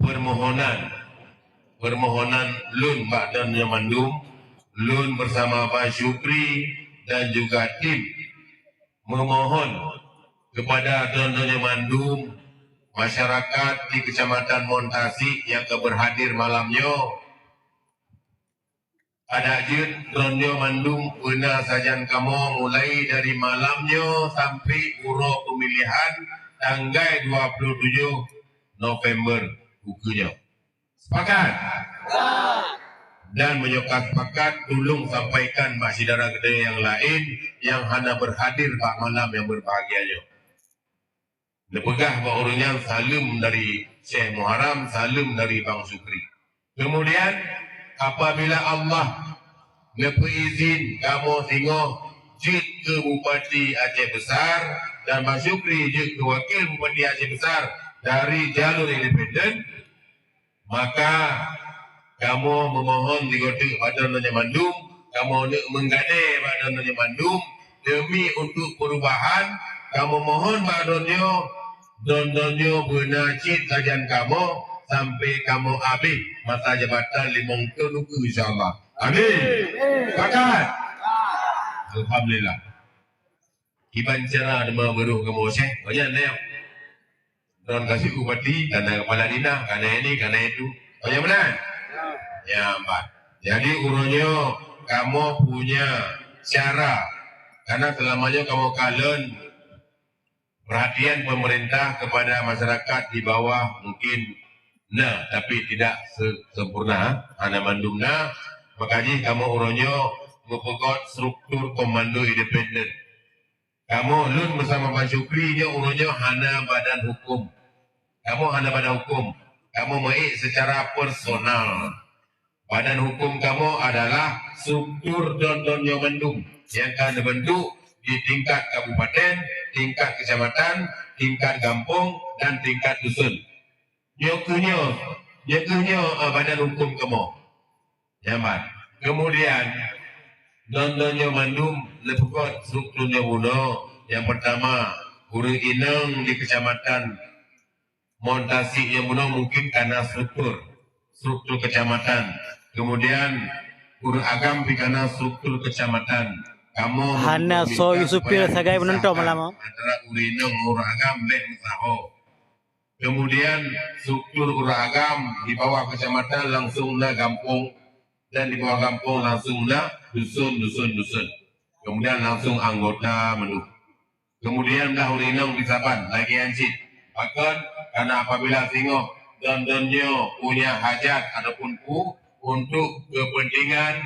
permohonan, permohonan lôn bak droeneuh mandum, lôn bersama Abang Syukri dan juga tim memohon kepada droeneuh mandum masyarakat di Kecamatan Montasik yang ka berhadir malam nyoe, adak jeuet droeneuh mandum beuna sajan kamoe mulai dari malam nyoe sampai uroe pemilihan tanggai dua puluh tujoh November ukeue nyoe. Sepakat? Dan meunyoe ka sepakat, tulông sampaikan bak syedara geutanyoe nyang laén nyang hana berhadir bak malam nyang berbahagia nyoe. Neupeugah bak ureuëng nyan saleuem dari Syekh Muharram, saleuem dari Bang Syukri. Kemudian, apabila Allah neupeuizin kamoe singoh jeuet keu Bupati Aceh Besar dan Bang Syukri jeuet keu wakil Bupati Aceh Besar dari jalur independen, maka kamoe meumohon sigoe teuk bak droeneuh mandum, kamoe neuk meugadée bak droeneuh mandum, demi untuk perubahan, kamoe mohon bak droeneuh, droeneuh beuna cit sajan kamoe sampai kamoe abéh masa jabatan limong thon ukeue, insya Allah. Amin. Sepakat? Alhamdulillah. Kiban cara teuma beurôh kamoe Syekh, banyak na. Droen ka siku bupati, kana kepala dinas, kana ini, kana itu. Oh, nyang meunan? Ya, empat. Jadi, uroe nyoe kamoe punya cara. Karena selama nyoe kamoe kalon perhatian pemerintah kepada masyarakat di bawah mungkin na, tapi tidak se-, sempurna, hana mandum na. Maka jih kamoe uroe nyoe meupeugöt struktur komando independen. Kamoe, lôn bersama Bang Syukri nyoe uroe nyoe hana badan hukum. Kamoe hana badan hukum. Kamoe meuék secara personal. Badan hukum kamoe adalah struktur don-don nyoe mandum nyang ka neubentuk di tingkat kabupaten, tingkat kecamatan, tingkat gampông, dan tingkat dusun. Nyoe keuh nyoe, nyoe keuh nyoe, ah, badan hukum kamoe. Nyan ban. Kemudian, don-don nyoe mandum leupeukot struktur nyoe bunoe. Nyang pertama, ureuëng inong di kecamatan Montasik nyoe bunoe mungkin kana struktur, struktur kecamatan. Kemudian, ureuëng agam pi kana struktur kecamatan. Kamoe hana soe supir sagai meunonton malam. Antara ureuëng inong ngon ureuëng agam bèk meusaho. Kemudian, struktur ureuëng agam di bawah kecamatan langsung na gampông, dan di bawah gampông langsung na dusun, dusun, dusun. Kemudian langsung anggota meunurot. Kemudian dah ureuëng inong disaban lagèe nyan cit. Pakon? Karena apabila singoh don-don nyoe punya hajat ataupun pu-, untuk kepentingan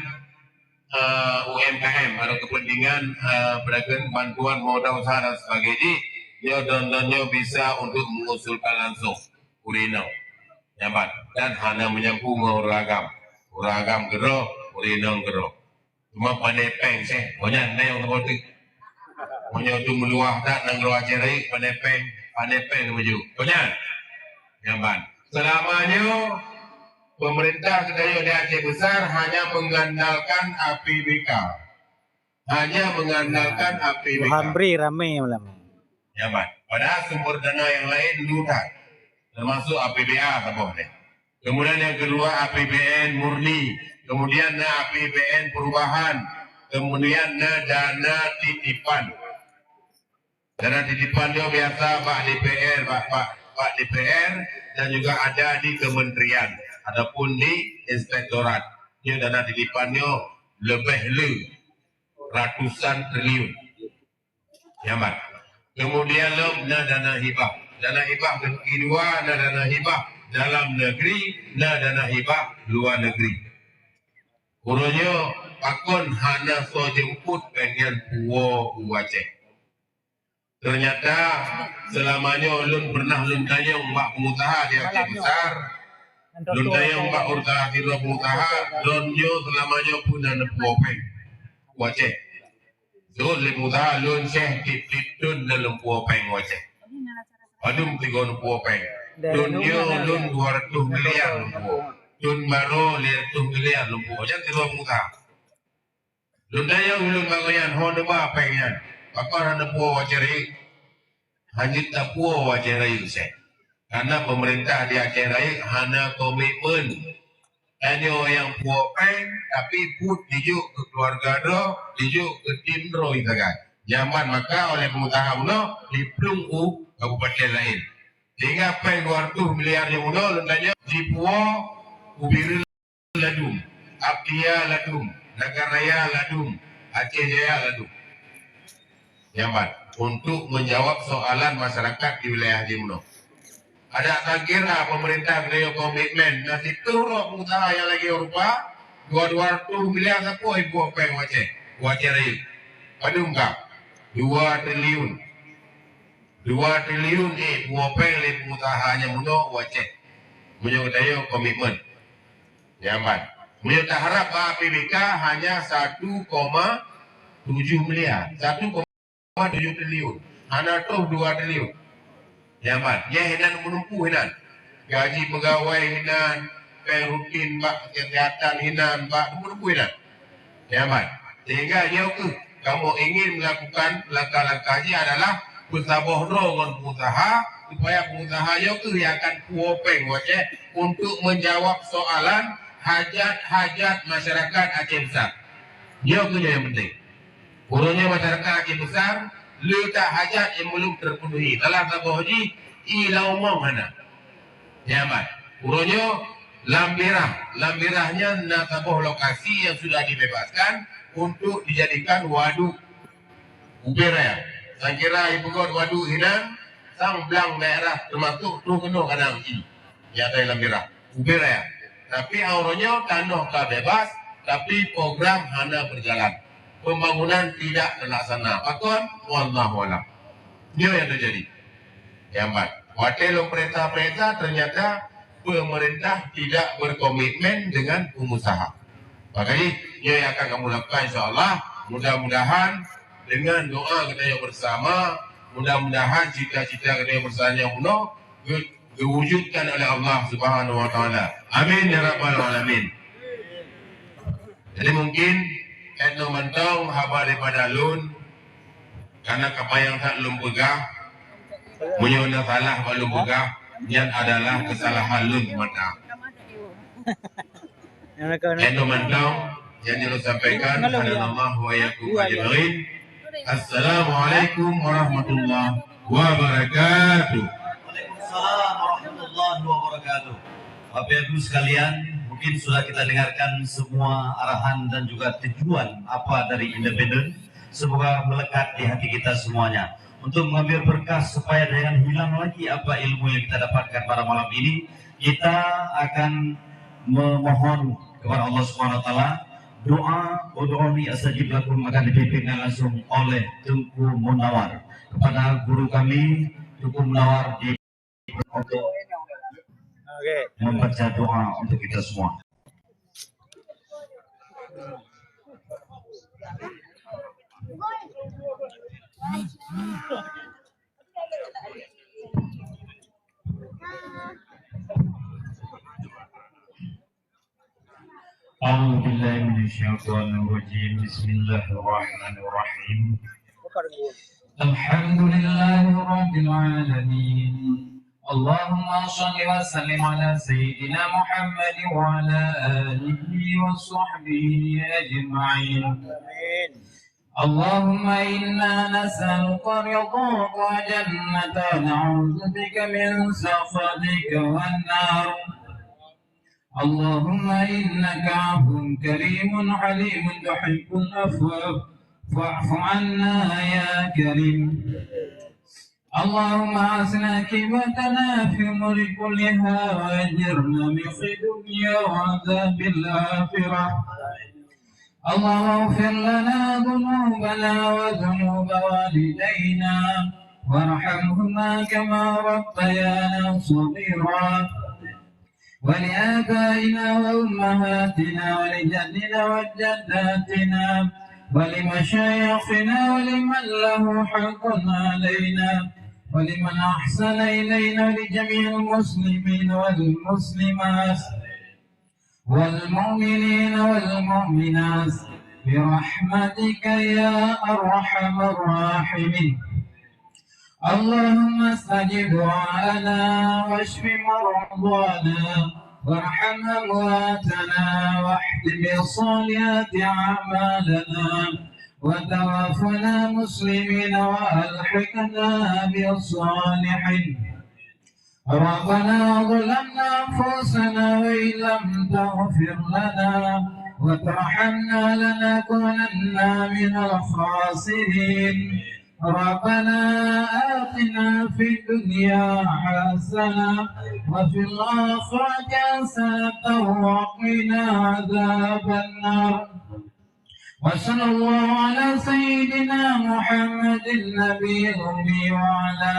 eh, U M K M atau kepentingan, eh, pedagang bantuan modal usaha dan sebagainya, nyoe don-don nyoe bisa untuk mengusulkan langsung ureuëng inong. Nyan ban. Dan hana menyampu ngon ureuëng agam. Ureuëng agam keudroe, ureuëng inong keudroe. Cuma pandai péng seh, banyak na nyang saboh teuk. Meunyoe tu meuluah that nanggroe Aceh Rayeuk, pandai péng, pandai péng meunyoe. Banyak. Nyan ban. Selama nyoe, pemerintah geutanyoe di Aceh Besar hanya mengandalkan A P B K. Hanya mengandalkan A P B K. Buhan bri ramé malam. Nyaman. Padahal sumber dana yang lain lu that. Termasuk A P B A saboh ni. Kemudian yang kedua A P B N murni. Kemudian na A P B N perubahan. Kemudian na dana titipan. Dana titipan nyoe biasa bak D P R, bak, bak, bak D P R dan juga ada di kementerian ataupun di inspektorat. Nyoe dana titipan nyoe leubeh le ratusan triliun. Nyaman. Kemudian lom na dana hibah. Dana hibah kedua na dana hibah dalam negeri, na dana hibah luar negeri. Uroe nyoe pakon hana soe jemput péng nyan puwoe u Aceh. Ternyata selama nyoe lôn pernah lôn tanyong bak pengusaha di Aceh Besar, lôn tanyong bak ureueng sidroe pengusaha, lôn nyoe selama nyoe peue na neupuwoe péng u Aceh. Seuôt lé pengusaha, lôn syeh tiep-tiep thon na lôn puwoe péng u Aceh. Padum tigoe neupuwoe péng. Lôn nyoe lôn dua ratus miliar lôn puwoe. Thon barô lhèe ratus miliar lôn puwoe. Nyan sidroe pengusaha. Lôn tanyong ulôn bak gobnyan, ho neuba péng nyan, pakon hana puwoe u Aceh Rayeuk? Hana tapuwoe u Aceh Rayeuk, Syeh. Karena pemerintah di Aceh Rayeuk hana komitmen. Tanyoe nyang puwoe péng, tapi buet jijok keu keluarga droe, jijok keu tim droe sagai. Nyaman maka oleh pengusaha bunoe jiplueng u kabupaten laén. Sehingga péng dua ratus miliar nyoe bunoe lôn tanyong jipuwoe u Bireuen ladum, Abdya ladum, Nagan Raya ladum, Aceh Jaya ladum. Nyaman untuk menjawab soalan masyarakat di wilayah jih bunoe. Adak sangkira pemerintah geutanyoe komitmen, na siploh droe pengusaha nyang lagèe rupa, dua, dua ratus miliar sapeue ipuwoe péng u Aceh, u Aceh Rayeuk. Padum ka? Dua triliun. Dua triliun, eh, puwoe péng lé pengusaha nyang bunoe u Aceh. Meunyoe geutanyoe komitmen. Nyaman. Meunyoe taharap bak A P B K hanya satu koma tujuh miliar, satu koma tujuh triliun. Hana troh dua triliun. Nyaman. Nyan hinan meunumpu hinan. Gaji peugawai hinan, péng rutin bak kesehatan hinan, bak meunumpu hinan. Nyaman. Sehingga nyoe keuh kamoe ingin melakukan langkah-langkah jih adalah peusaboh droe ngon pengusaha, supaya pengusaha nyoe keuh nyang akan puwoe péng u Aceh untuk menjawab soalan hajat-hajat masyarakat Aceh Besar. Nyoe keuh nyang penting. Uroe nyoe masyarakat Aceh Besar le that hajat nyang belum terpenuhi. Salah saboh jih, ie lam umong hana. Nyaman. Uroe nyoe lam Birah. Lam Birah nyan na saboh lokasi yang sudah dibebaskan untuk dijadikan waduk ubé raya. Sangkira ipeugöt waduk hinan, sang blang daerah teumasok troh keunoe kadang ie nyang asai lam Birah. Ubé raya. Tapi uroe nyoe tanoh ka bebas, tapi program hana berjalan. Pembangunan tidak terlaksana. Pakon? Wallahu a'lam. Nyoe nyang teujadi. Nyang ban. Watèe lôn peurintah-peurintah, ternyata pemerintah tidak berkomitmen dengan pengusaha. Makajih, nyoe nyang akan kamoe lakukan, insya Allah. Mudah-mudahan dengan doa geutanyoe bersama, mudah-mudahan cita-cita geutanyoe bersama nyoe geu-, geuwujudkan oleh Allah Subhanahu wa Taala. Amin ya rabbal alamin. Jadi mungkin, eh, nyoe mantong haba daripada lôn, karena kebayang that lôn peugah, meunyoe na salah bak lôn peugah, nyan adalah kesalahan lôn semata. Eh, nyoe mantong nyang jeuet lôn sampaikan, hadanallahu wa iyyakum ajmain. Assalamualaikum warahmatullahi wabarakatuh. Waalaikumsalam warahmatullahi wabarakatuh. Bapak Ibu sekalian, mungkin sudah kita dengarkan semua arahan dan juga tujuan apa dari independen. Semoga melekat di hati kita semuanya. Untuk mengambil berkah supaya jangan hilang lagi apa ilmu yang kita dapatkan pada malam ini, kita akan memohon kepada Allah Subhanahu wa Taala, doa, "Ud'uni astajib lakum," akan dipimpin langsung oleh Teungku Munawar. Kepada guru kami, Teungku Munawar, di untuk membaca doa untuk kita semua. أعوذ بالله من الشيطان الرجيم. بسم الله الرحمن الرحيم. الحمد لله رب العالمين. اللهم صل وسلم على سيدنا محمد وعلى آله وصحبه أجمعين. اللهم إنا نسألك رضاك وجنتك، ونعوذ بك من سخطك والنار. اللهم إنك عفو كريم حليم تحب العفو فاعف عنا يا كريم. اللهم أحسن عاقبتنا في الأمور كلها وأجرنا من خزي الدنيا وعذاب الآخرة. اللهم اغفر لنا ذنوبنا وذنوب والدينا وارحمهما كما ربيانا صغيرا. ولآبائنا وأمهاتنا ولجدنا وجداتنا ولمشايخنا ولمن له حق علينا ولمن أحسن إلينا ولجميع المسلمين والمسلمات والمؤمنين والمؤمنات برحمتك يا أرحم الراحمين. اللهم استجب دعاءنا واشف مرضانا وارحم أمواتنا واختم بالصالحات أعمالنا وتوفنا مسلمين وألحقنا بالصالحين. ربنا ظلمنا أنفسنا وإن لم تغفر لنا وترحمنا لنكونن من الخاسرين. ربنا آتنا في الدنيا حسنة وفي الآخرة حسنة وقنا عذاب النار. وصلى الله على سيدنا محمد النبي الأمي وعلى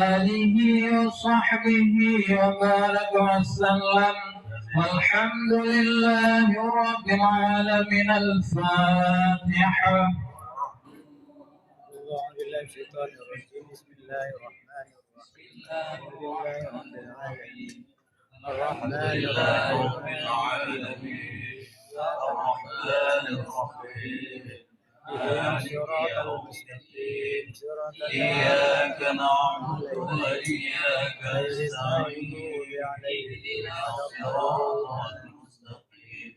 آله وصحبه وبارك وسلم. والحمد لله رب العالمين. الفاتحة. أعوذ بالله من الشيطان الرجيم. بسم الله الرحمن الرحيم. الحمد لله رب العالمين. الرحمن الرحيم. الرحمن الرحيم. اهدنا الصراط المستقيم. إياك نعبد وإياك نستعين. اهدنا الصراط المستقيم.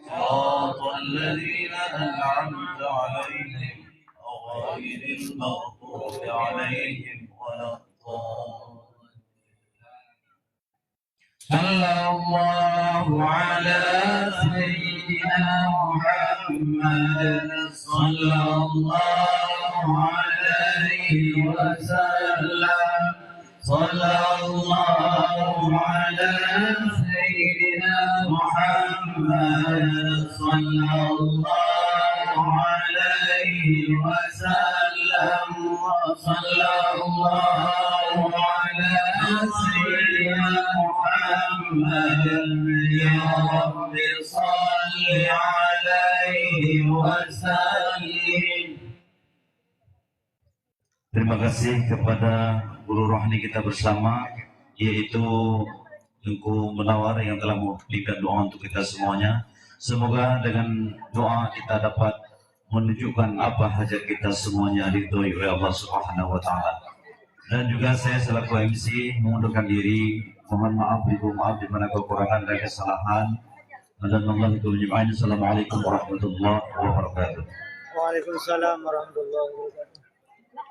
صراط الذين أنعمت عليهم غير المغضوب عليهم ولا الضالين. صلى الله على سيدنا محمد، صلى الله عليه وسلم. صلى الله على سيدنا محمد، صلى الله عليه وسلم. صلى الله على سيدنا محمد. يا رب صل عليه وسلم. Terima kasih kepada guru rohani kita bersama, yaitu Teungku Munawar yang telah memberikan doa untuk kita semuanya. Semoga dengan doa kita dapat menunjukkan apa hajat kita semuanya diridhoi oleh Allah Subhanahu wa Ta'ala. Dan juga saya selaku M C mengundurkan diri. Mohon maaf, ribu maaf di mana kekurangan dan kesalahan. Hadanallahu wa iyyakum ajma'in. Assalamualaikum warahmatullahi wabarakatuh. Waalaikumsalam warahmatullahi wabarakatuh.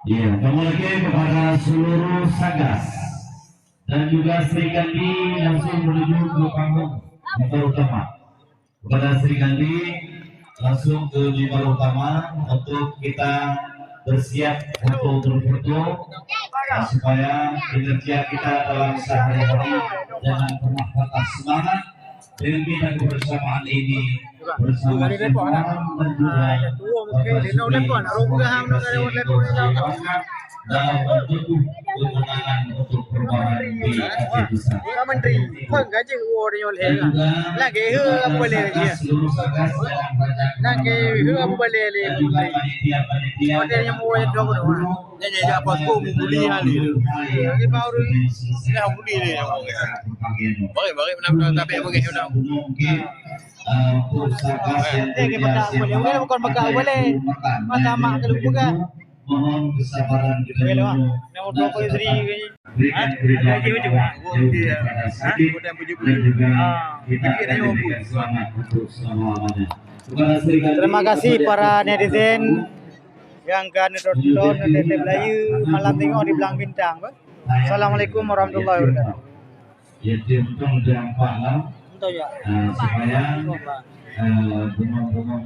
Ya, kembali lagi kepada seluruh Satgas dan juga Sri Kandi langsung menuju ke panggung mimbar utama. Kepada Sri Kandi langsung ke mimbar utama untuk kita bersiap untuk berfoto, dan supaya kinerja kita dalam sehari-hari jangan pernah patah semangat. Dengan kita kebersamaan ini bersama semua dan juga Bapak Supri, semoga kita seimbang semangat dalam menuju kemenangan untuk perubahan di Aceh Besar. Dan juga kepada seluruh Satgas dalam kerajaan dan juga panitia-panitia dan guru Nyan jak posko membuli hal ni. Lagi baru ni. Dah buli ni. Bagi bagi nak nak tapi bagi nak. Dia ke pegang boleh, bukan pegang boleh. Mata mak kalau bukan. Mohon kesabaran kita dulu. Nama dua puluh isteri ke ni? Berikan keridhaan Allah kepada Sadiq dan juga kita akan diberikan selamat untuk selama-lamanya. Terima kasih para netizen yang ka neutonton T T Melayu malam tengok di Blang Bintang. Assalamualaikum warahmatullahi wabarakatuh. Ya, dia untung dia nampak lah. Betul ya. Ah, supaya, ah, bengong-bengong